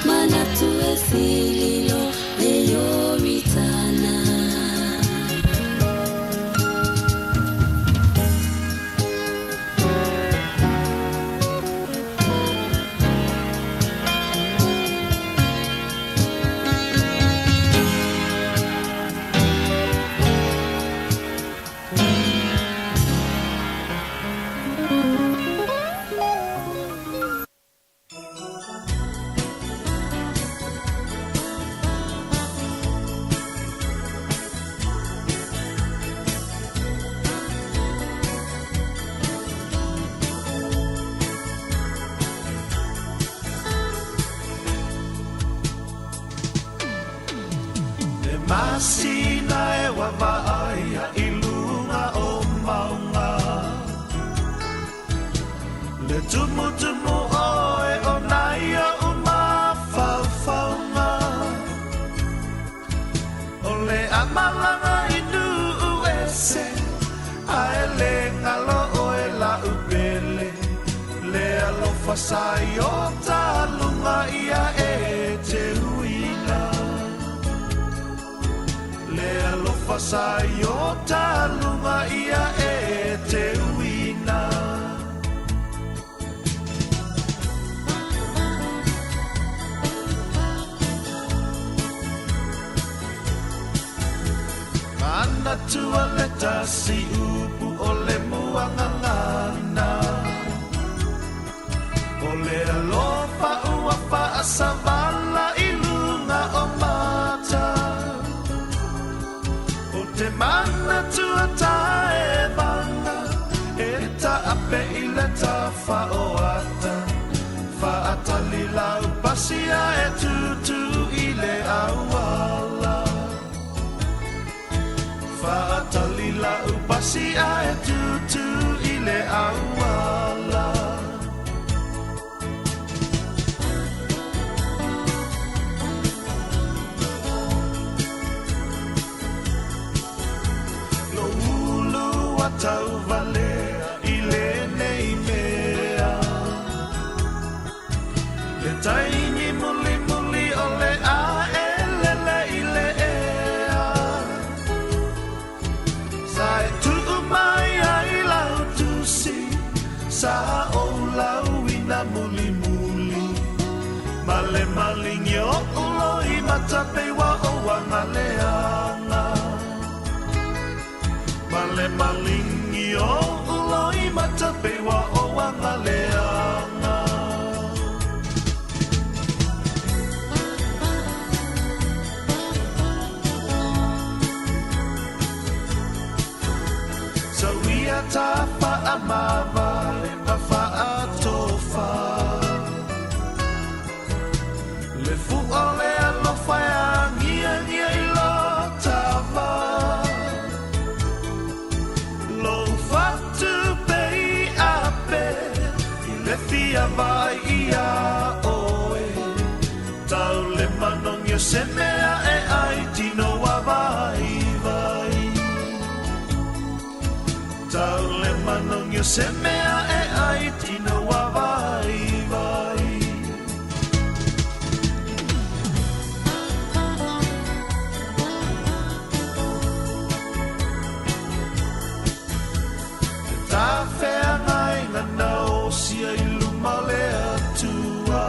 manatu e sililo le Ioritana. Le masina e uavaaia i luga o mauga, Le tumutumu oe o nai o'u mafaufauga, O le amalaga i nuu ese, Ae le galo oe la'u pele, Le alofa sa i o taluga ia e te uina. Le alofa sa i o taluga ia e te uina. manatua le tasi upu o le muagagana. O le alofa ua faasavala i luga o mata. O te manatua taevaga e taape i le tafa o ata. Faatali lau pasia e tutu i le auala. Faatali lau pasia e tutu i le auala. Lou ulu ua tauvalea i lenei mea. Le taimi mulimuli o le a e lele i le ea. Sa e tuu mai ai lau tusi, sa ou lauina mulimuli. Ma le maligi o loimata pei ua ou agaleaga. Ma le maligi o loimata pei ua ou agaleaga. Sau ia ta faamavae ma faatofa. Le fua o le alofa e agiagia i lo tava. Lou fatu pei ape i le fia vaai ia oe. Tau le manogi o se mea e ai tino ua vaivai. Tau le manogi o se mea e ai tino ua vaivai. Le tafeagaiga na osia i luma o le Atua.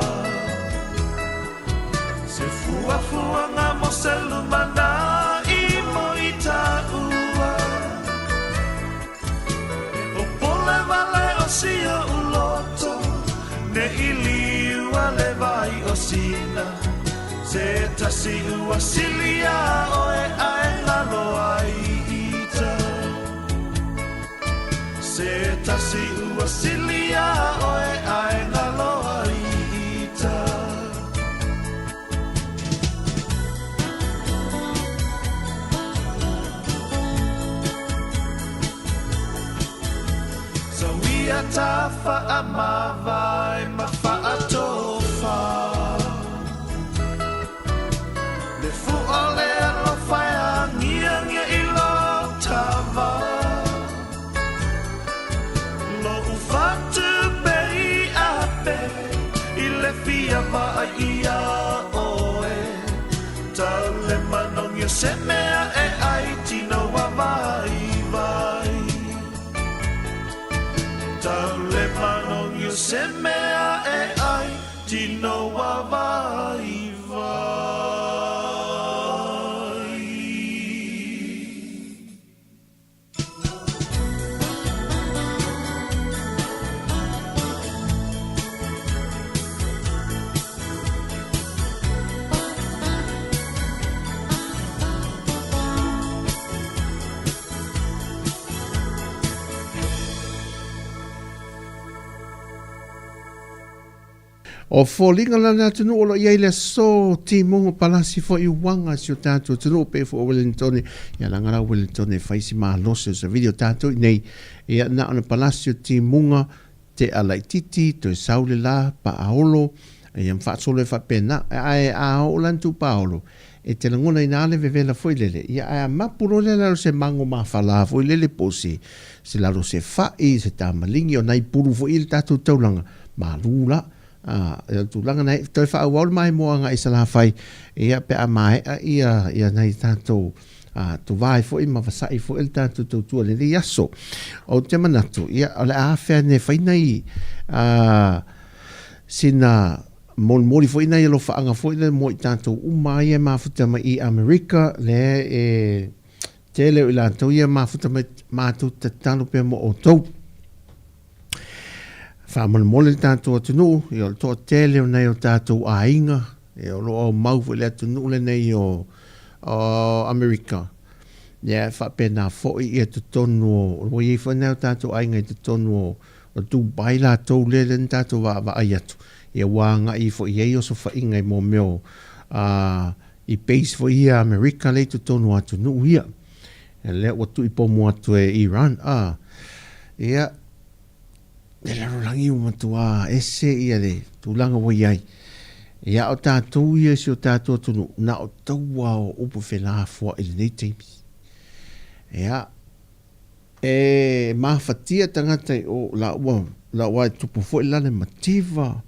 Se fuafuaga mo se lumanai mo i taua. E popole wale o si oʻu loto, ne i liua le vai o sina. Se tasi ua sili iā oe ae galo ai ita. Se tasi ua sili iā oe ae galo ai ita. Sau ia ta faamavae ma faatofa. Le fua o le alofa e agiagia i lo tava. Lou fatu pei ape i le fia vaai ia oe. Tau le manogi o se mea e ai tino ua vaivai. Tau le manogi o se mea e ai tino ua vaivai. O foliga la le atunuu o lo o i ai le aso timuga palasi foi uaga si o tatou atunuu pei foi o Wellington ia laga la Wellington e fai si malosi o se video tatou i nei ia na ona palasi o timuga te a laititi toe sau le la paaolo ia ma faasolo e faapena ae a oo la tu paolo e te lagona ina le vevela foi lele ia ae a mapu loa le lalo se mago mafala foi lele po o se se lalo se fa'i se tamalingi o nai pulu foi i le tatou taulaga malu la a o le tulaga na e toe faaauau le maimoa agai i Salafai ia pe a maea ia ia nai tatou a tovā ai foi ma vasa'i foi le tatou tautua i lenei aso. Ou te manatu ia o le a afea nei fai nai a sina molimoli foi nai alofaaga foi lea mo i tatou uma ia e mafuta mai i Amerika lea e Tele o i latou ia mafuta mai matou tatalo pea mo outou. Faamolemole le tatou atunuu, ia o le toatele o nai o tatou aiga, ia o lo o aumau foi i le atunuu lenei o, o Amerika. Ia e faapena foi ia totonu o, ua i ai foi nai o tatou aiga i totonu o, o Dubai latou lea lea na tatou vaavaai atu. Ia ua agai foi i ai osofaiga i mea o i base foi ia Amerika lea i totonu o atunuu ia. Lea ua tuuipomu atu e Iran. A, ia, le lalolagi ua matua ese ia le tulaga ua i ai. Ia, o tatou ia i si o tatou atunuu, na o taua o upu felafoai i lenei taimi. Ia, e mafatia tagata i o, la ua, la ua e tupu foi la le mativa.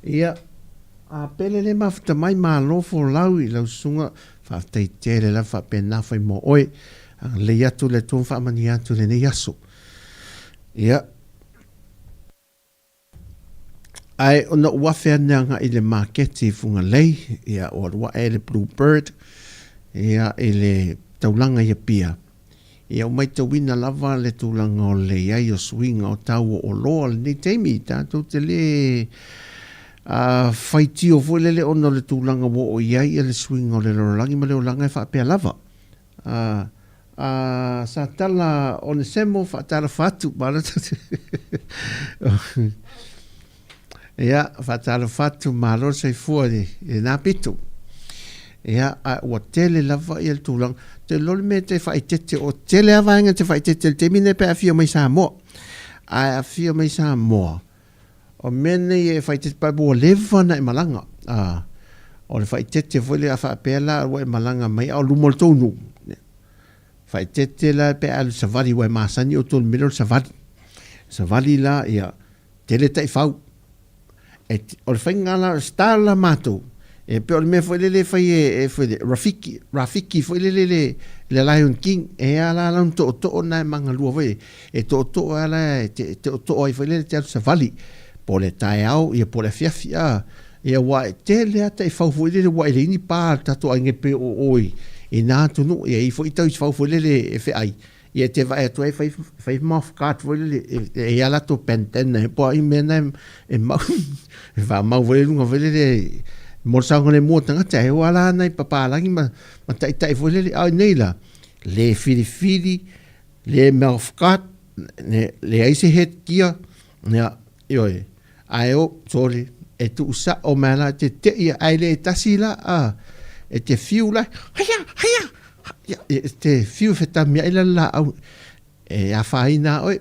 Ia, a pele le mafuta mai, malo folau i lau susuga, faafetai tele lava faapena fai mo oe. Agalelei atu le Atua ma faamanuia atu i lenei aso. Ia, ae ona ou afe ane agai i le maketi i Fugalei, ia, ua alu ae le Blue Bird, ia, i le taulaga i Apia. Ia ua maitauina lava le tulaga o le i ai o suiga o tau o oloa i lenei taimi, tatou te le faitio foi lele ona o le tulaga ua oo i ai le suiga o le lalolagi ma le olaga e faapea lava. Satala Onesemo faatalofa atu. Ia, faatalofa atu, malo le soifua i lena pito. Ia, a ua tele lava ia le tulaga. Te iloa le mea e te faaeteete, o tele lava vaega e te faaeteete i le taimi lenei pe a afio mai Samoa. Ae afio mai Samoa, o mea nei e faaeteete, pa ua leva ona e malaga. A, o le faaeteete foi lea a faapea la ua e malaga mai a o luma o le tou nuu, faaeteete la pe a alu i le savali aua e masani outou i le mea lea o le savali. Savali la, ia, Tele taifau. E, o le faiga la, o le style la matou, e pei o le mea foi lele e fai e, e foi le, Rafiki, Rafiki foi lele le, le Lion King, e a la lona tootoo na e magalua foi, e tootoo a la e te, tootoo ai foi lele te alu savali, po o le taeao, ia po o le afiafi, a, ia aua e tele a taifau foi lele ua e leai ni pa a le tatou aiga e pei o o i, i na atunuu, ia e i ai foi taifau foi lele e feai, Ia e te vaai atu ai fai fai mouth guard foi lele e i ai latou bandana e po o ai mea na e mau e faamau foi i luga foi lele mo le saogalemu o tagata e o lava la nai papalagi ma ma taitai foi lele a o nei la le filifili le mouth guard leai se head gear ia ioe ae o sorry e tuusao mai la e te tei ae le tasi la a e te fiu la haia haia E te fiu e fetamiai la le laau e afaina a oe.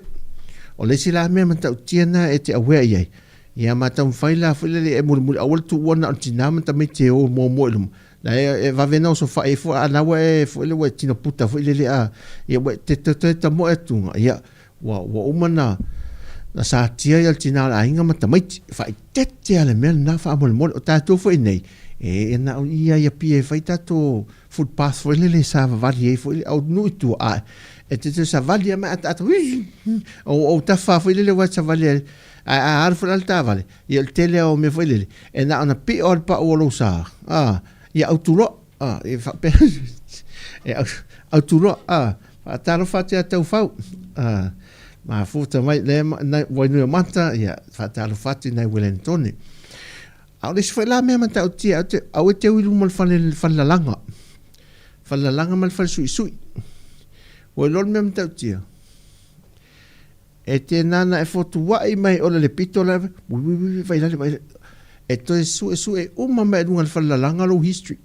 O le isi la mea matautia na e te awea i ai, ia ma taumafai la foi lele e mulimuli aua le tuua na o le tina ma tamaiti e o muamua i luma. La e, e vave na osofai ai foi a na ua e foi lele ua e tino puta foi lele a ia ua te te toe tamoe atuga ia ua ua uma na na satia ia le tina o le aiga ma tamaiti. Faaeteete a le mea lena faamolemole. O tatou foi nei, e na o ia i Apia e fai tatou footpath foi lele sa vavali ai foi au nuu i tua ae e te te savali a mai ataata o o tafa foi lele ua savali ai ae a alu foi la le taavale ia o le tele lava o mea foi lele e na ona pio lava le pau o lou sa a ia autuloa a e faapea e autuloa a faatalofa atu ia Taufau a mafuta mai lea Wainuiomata ia faatalofa atu i nai Wellingtone. A o le isi foi la mea matautia, au te, aua e te ui luma o le fale, le fale lalaga. Fale lalaga ma le fale suisui. Ua iloa le mea matautia. E te nana e fotuai mai ole le pito la, ui, ui, ui, vai lale, vai lale. E toe sue sue uma mai luga le fale lalaga lou history.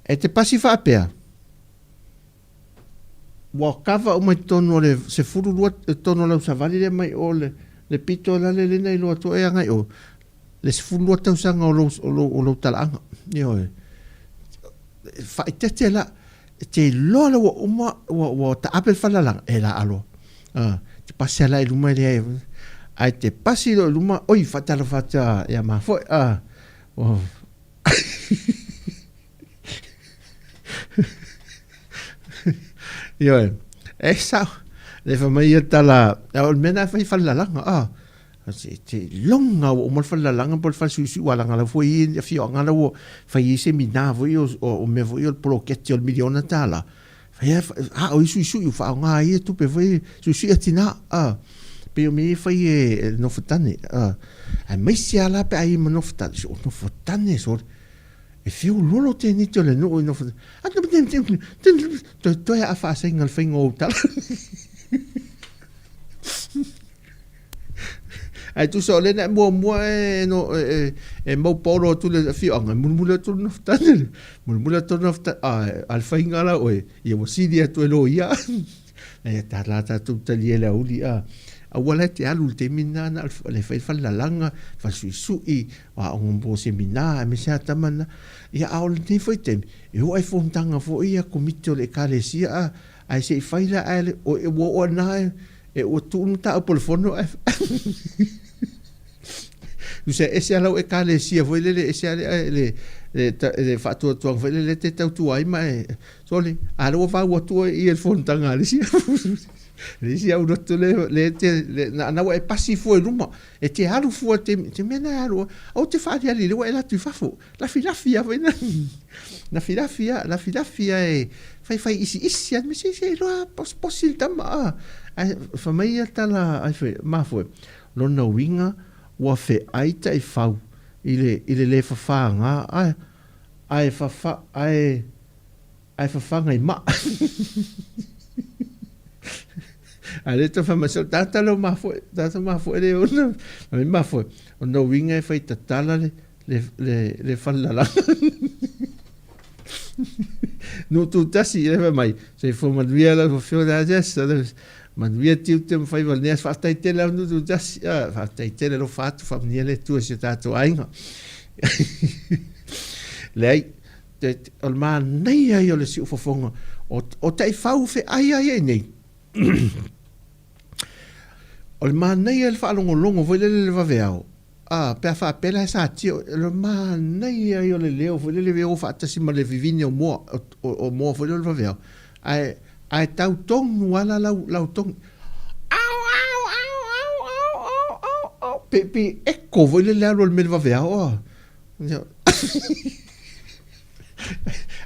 E te pasi faapea, Ua kava uma i totonu o le 12 i totonu o lau savali lea mai o le, le pito lale lena i loa atu e agai o le 12 tausaga o lou, o lou, o lou talaaga. Ioe. Faaeteete la, e te iloa la ua uma, ua, ua taape le falelalaga, e la aloa. Ah, te pasi ala i luma e leai. Ae te pasi loa i luma, oi, faatalofa atu ia mafoe. Ah, oh. Ioe, e sao. Le fai mai ia tala, o le mea na fai falelalaga, ah. Se iloga ua uma le falelalaga po o le falesuisui ua lagalau foi i afioaga la ua fai ai semina foi o mea foi o le poloketi o le miliona tala. Fai a o i suisui ua faaaoga ai ia tupe foi suisui a tina a pei o mea ia e fai e le nofotane a aemaise lava la pe a i ai ma nofotane o nofotane sole e feololo teneti o le nuu i nofotane toe toe a faasaiga le faiga o ou tala. Ae tusa o lea na e muamua e, no, e, e, e mau paolo atu le afioaga, e mulimuli atu le nofotane le, mulimuli atu le nofotane, a, a le faiga la oe, ia ua sili atu e loia. E ta la tatou talia le auli, a, aua la e te alu i le taimi lena na o le fai le falelalaga, falesuisui, o aoga mo semina, aemaise lava tama na. Ia, a o lenei foi taimi, e oo lava i fonotaga foi ia Komiti o le Ekalesia, a, ae se i fai la ae, ua oo lava i ina, E ua tuu le mataupu o le fono ae Tusa e ese a lau ekalesia foi lele, ese a le, le, le, le faatuatuaga foi lele te tautua ai ma e, sole, a lea ua vau atu oe i le fonotaga a le isi le isi au lotu le, le te, le, na, na ua e pasi fua i luma, e te alu fua te, te mea na e alu, au te whaaliali le ua e latu i fafo, lafilafi a foi na, lafilafi a, lafilafi a e, faifai isiisi a, me se se iloa posiposi le tama a, ae fai mai ia tala ai foi, mafue, lona uiga ua feai taifau i le, i le le fafaga ae, ae fafa, ae, ae fafaga i maa. Ae le tau fai mai, so tata leo mafoe, tata mafoe le ona, fai mai mafoe, o lona uiga e fai tatala le, le, le, le falelalaga. Nuu tutasi le fai mai, soifua manuia lau afioga ia Jess, manuia tiute ma faiva o lenei aso, faafetai tele lava nuu tutasi, faafetai tele alofa atu, faamanuia le Atua i si o tatou aiga. Leai, o le manaia ia o le siufofoga, o taifau feai lava ia i nei. O le manaia le faalogologo foi lele i le vaveao, a, pe a faapea la e satia, o le manaia ia o le leo foi lele e o faatasi ma le vivini o moa, o moa foi lele o le vaveao, ae, ae tau tonu lava la lau, lau togi, ao, ao, ao, ao, ao, ao, ao, ao, pe, pe echo foi lele alu o le mea i le vaveao, a.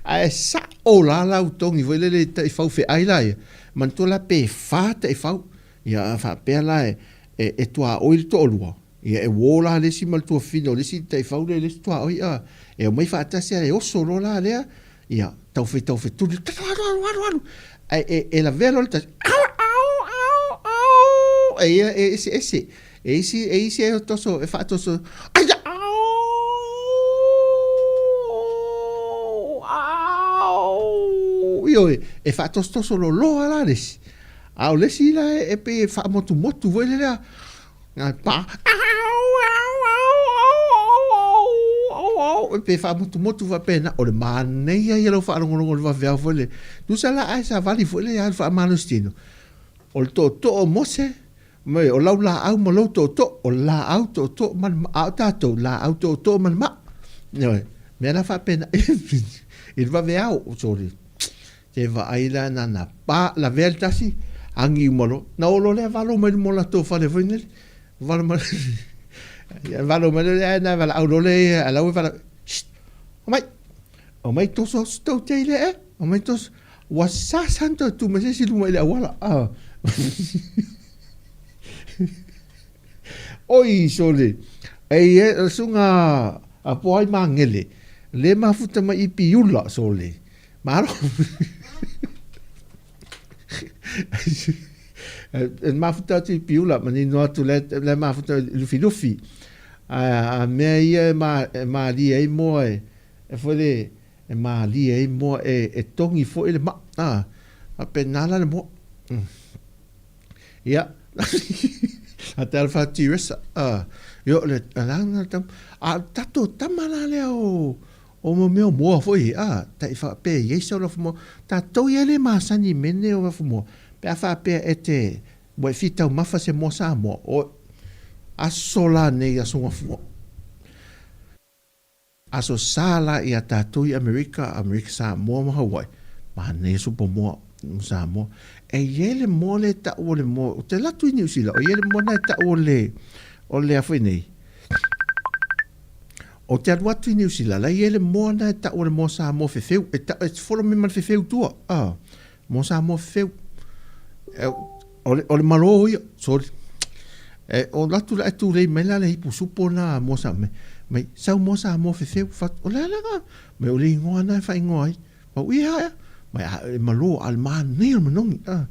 Ae sao la lau togi foi lele i taifau feai la ia, manatua la pe fa taifau, ia a faapea la e, e, e tuaoi le toalua, ia e uo la le isi ma le tuafafine o le isi taifau lea i le isi tuaoi, a, e omai faatasi a e oso loa la lea, ia taufai taufetuli, alu, alu, alu, alu, ae e, e lavea loa le tasi, au, au, au, au, e ia e eseese. E isi, e isi e toso, e faatoso, ai, au, au, ioe, e faatosotoso loloa la le isi. A o le isi la e pei e faamotumotu foi lea, a pa, au, au, au, au, au, au, e pei e faamotumotu faapena. O le manaia ia o lau faalogologo i le vaveao foi lele. Tusa la ae savali foi lea alu faamalositino, o le tootoo o Mose, Mai, o lau laau ma lou tootoo, o le laau tootoo ma le maa, a o tatou, laau tootoo ma le maa. Ioe, mea la faapena, i le vaveao, sorry, te vaai la na na pa, lavea le tasi, agi uma loa, na oo loa lea valo mai luma o latou fale foi nele, valo mai, valo mai lea, ae na valaau loa lea, a la ua valaau, shh, omai, omai toso atu tou tei lea e, omai toso, Ua sasa ona toe tu mai se isi i luma i le auala. Ah. Oi, sole. Ei, e, suga a po ai mangele. Le mafuta mai i piula, sole. Malo. E mafuta atu i Piula, manino atu le, le mafuta i Lufilufi. A, a mea ia e, ma, e malie ai moa e, e foi le, E mālie ai moa e, e togi foi le maa, a, faapena la le moa. Ia, a te alfa T-Ressa, a, io le, a la na tam, a tatou tama la lea o, o mo mea o moa foi, a, tai faapea i ai sau lafu moa, tatou ia le masani i mea nei o lafu moa, pe a faapea e te, ua e fia taumafa se moa Samoa, o, aso la nei aso gafua. Aso sa la ia tatou i Amerika, Amerika Samoa ma Hawaii, manaia supa moa ma Samoa. E i ai le moa lea e tau o le moa, ou te alu atu i Niu Sila, o i ai le moa lena e tau o le, O le a foi nei, Ou te alu atu i Niu Sila, la e i ai le moa na e tau o le moa Samoa fefeu, e tau, e folo mai ma le fefeu i tua, a, moa Samoa fefeu. E, o le, o le malo ia, sorry. E, o alu atu la e tulei mai la le ipu supo na moa Samoa, mai, sau moa Samoa fefeu, fatu, o le a la na, mai o le igoa na e faaigoa ai. Pau ia ea, mai a, e malo, a le manaia o le manogi, a.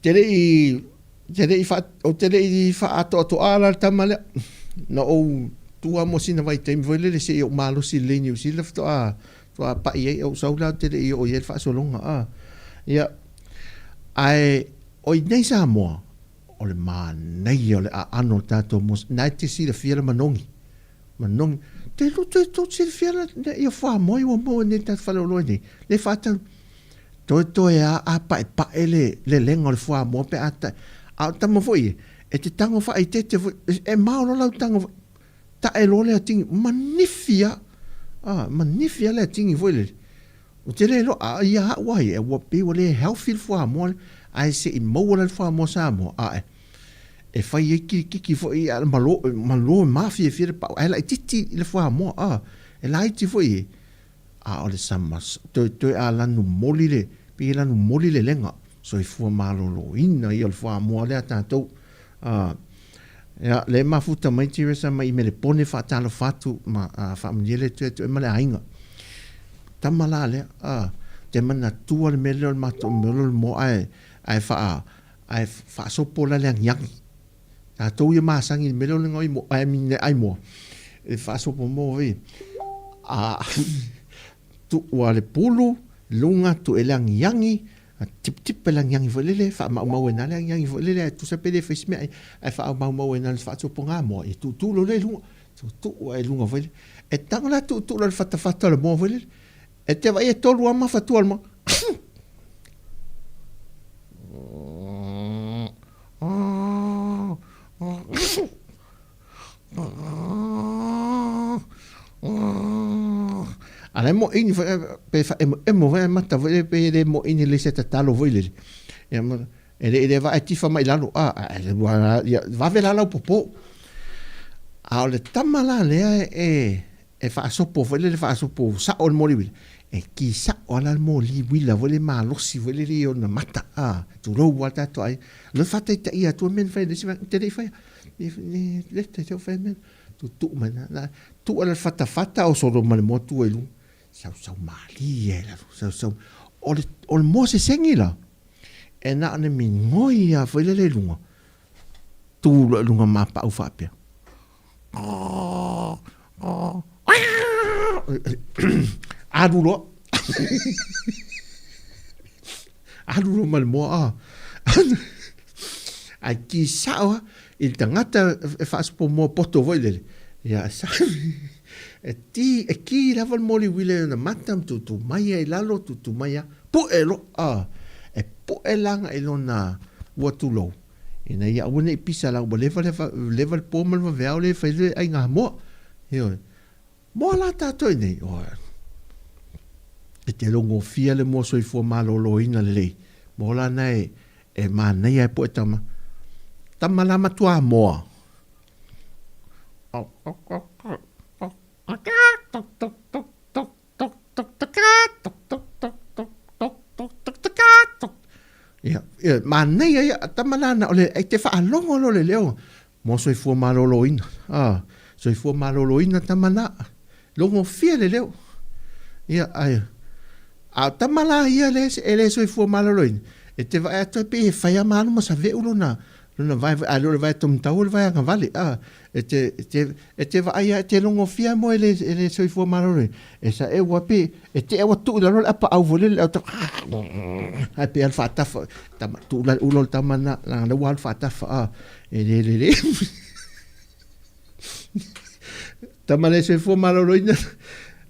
Te le i, te le i faa, ou te le i faaatoatoa la le tama lea. Na ou tu lava mo sina vaitaimi foi lele seia ou malosi lelei i Niu Sila faatoa, faatoa pai ai ou sau la ou te le i oo i ai le faasologa a. Ia, ae o i nei Samoa, o le manaia o le aano o le tatou moa, na e te silafia le manogi. Manogi. Te lu te tou silafia la ia fuamoa ua maua nei i le tatou faleoloa nei, le faatau. Toetoe a a paepae le lelega o le fuamoa pe a ta, a o tama foi e, e te tago faaeteete foi, e mao loa lau tago foi, tae loa le atigi, manifi a, a, manifi a le atigi foi lele. Ou te le iloa, a ia au a ia, ua pei ua le healthy le fuamoa lea, ae se i maua la le fuamoa Samoa, ae, e fai ai kilikiki foi a malo, malo e mafiafia le pau, ae laitiiti le fuamoa, a, e laiti foi e, A o le sama toetoe a lanu moli le, pei e lanu moli le lega, soifua maloloina ia o le fuamoa lea a tatou. A, ia, lea e mafuta mai Teresa mai i Melepone faatalofa atu ma a, faamanuia le Atua ia te oe ma le aiga. Tama la lea, a, te manatua le mea lea o le matou mea o le moa ae, ae faa, ae faasopo la le agiagi. Tatou ia masani i le mea lea o le gaoi moa, I mean le ai moa, e faasopo moa foi. A tuu a le pulu, luga tuu e le agiagi, tipitipa le agiagi foi lele, faamaumau ai na le agiagi foi lele, ae tusa pe le fai se mea ai, ae faamaumau ai na le faasopoga moa, ia tuutuu loa lea i luga, tuutuu ai i luga foi lele. E tago la tuutuu loa i le fatafata o le moa foi lele, e te vaai e tolu lava mafatua o le moa. A la e moʻini foi pe faaemoemo foi ae mata foi lele pe le moʻini lelei se tatalo foi lele. Ia ma e le i le vaa e tifa mai lalo a ae ua ia vave la lau popo. A o le tama la lea e e faasopo foi lele faasopo sao le moli uila, e ki sao lava la le moli uila foi lele malosi foi lele i ona mata a, tulou lava le tatou aiga. O le faataitaia atu mea na fai e le isi vaega, ou te le i faia, le te te fai mea, tuutuu mai na, tuu ala le fatafata o solo ma le moa tua i luga, sausau malie i lalo, sausau. O le, o le moa sesegi la, e na o le migoi lava foi lele i luga, tu loa i luga mapau faapea. Alu loa. Alu loa ma le moa a. Ae ki sao a i le tagata e faasopo moa poto foi lele. Ia sa e ti e ki lava le moli uila i ona mata ma tutu mai ai i lalo tutu mai a pu'e loa a. E pu'e la agai lona ua tulou. Ina ia aua ne i pisa la ua leva le leva le po ma le vaveao le fai le aiga moa. Ioe. Moa la tatou i nei. Oe. E te logofia le moa soifua maloloina lelei. Moa la na e e manaia e poe tama. Tama la matua moa. Ia, ia, manaia ia, tama nana, o le, e te faalogo loa le leo, mo soifua maloloina, a, soifua maloloina tama na, logofia le leo. Ia, ai, a o tama la ia le, e le soifua maloloina, e te vaai atu ai pei e fai a ma alu ma save'u lona, lona vae, a le o le vae tomatau o le vae agavale, a, E te, e te, e te vaai a, e te logofia moe le, e le soifua maloloina. E sa e ua pe, e te ua tuu i lalo le apaau foi lele, au ta, ae pe alu faatafa, tama, tuu la le ula o le tama na, leaga lea ua alu faatafa, a, e le lelei. Tama le soifua maloloina,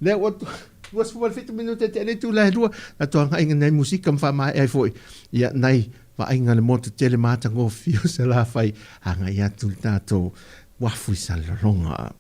lea ua, 27 minute te le itula e lua, tatou agai i nai musika ma faamaea ai foi, ia, nai vaaiga le motu tele matagofie o Salafai, agai atu le tatou uafu i Salelologa.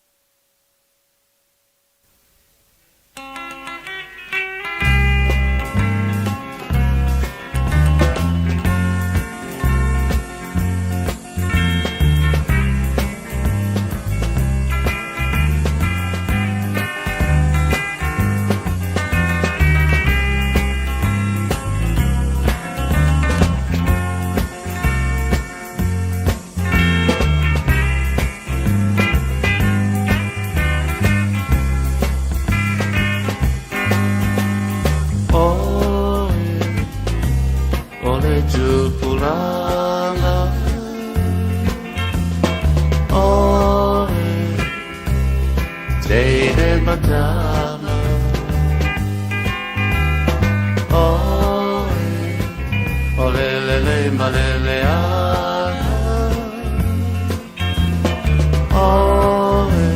matama. Oe, o lele le malele ana. Oe,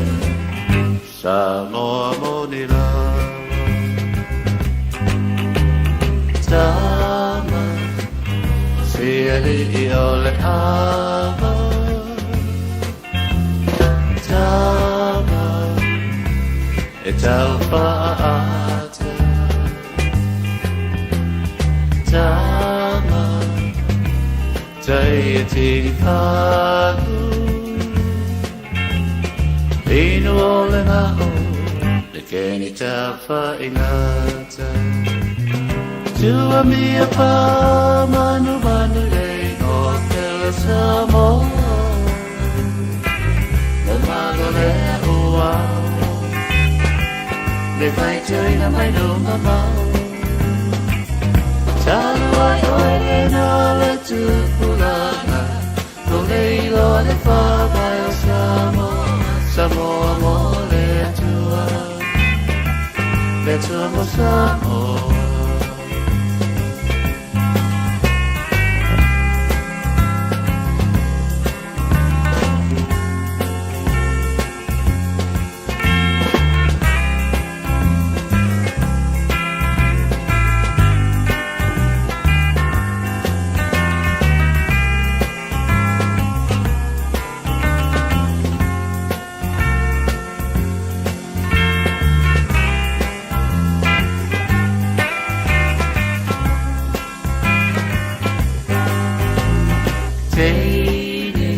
Samoa moni lava. Tama, si ali'i o le ava. Tama, e tau fa'aata. Tama, tai e tini pagu. Inu o le nga'o, le keni tafa ingata. Tua mia pa manu manu le o te Samoa. Le malo le ua, le vai tui mai no mamau. Talo ai oe le na le tupulaga, lo le iloa le favae o Samoa, Samoa mo le Atua, le Atua mo Samoa. Teine,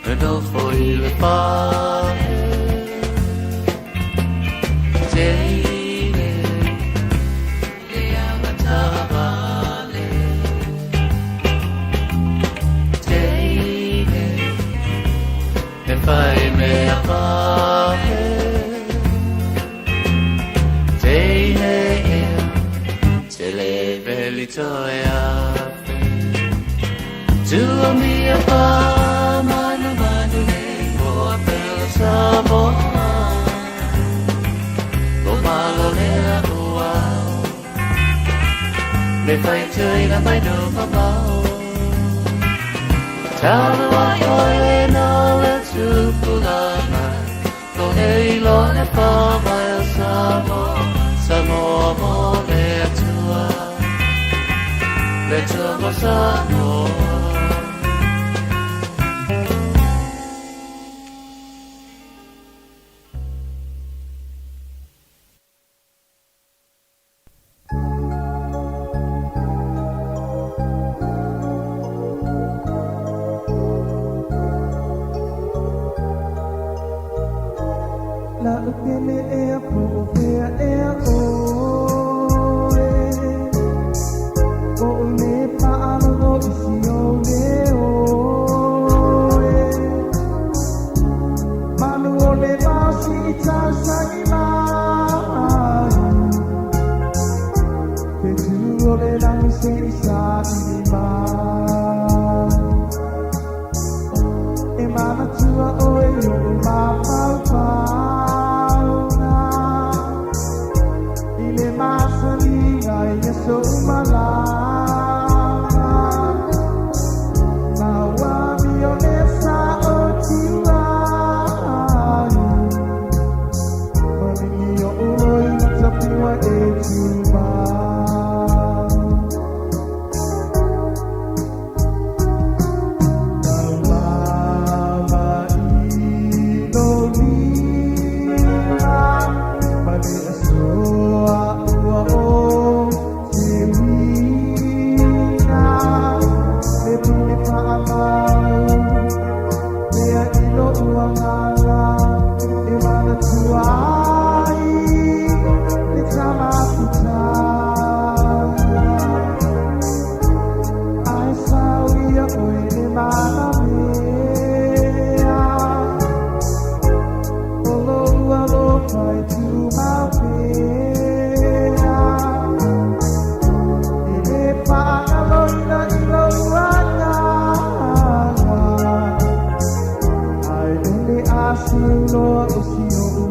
e nofo i le fale. Teine, le agatavale. Teine, e fai mea pale. Teine ea, te le veli toe afe. Tua mia pa manu manu le moa pele Samoa. Lo malo le uau, le fai tuina mai no mamau. Talo ai oe le na le tupulaga, lo le iloa le favae o Samoa, Samoa mo le Atua, le Atua mo Samoa. La upele ea po o fea ea oe. O o le paalogo isi o le oe. Manu o le masi i tausagi mai. Te tū o le langi se i sa i mai. E manatua oe i o mafaufauga. I le masaliga i aso malaga. Ma ua o le sa o tiuai. Manini o uloi matapiwa e tumau. Taulava i lo lima, ma le asoa ua o te uiga. Le pule faamau, mea i lo uagaga, e manatua ai le tamafutaga. Ai sau ia oe le manamea. O lo alofa e tumau pea. E le faagaloina i lou agaga. Ai o le asiuloa o si o'u.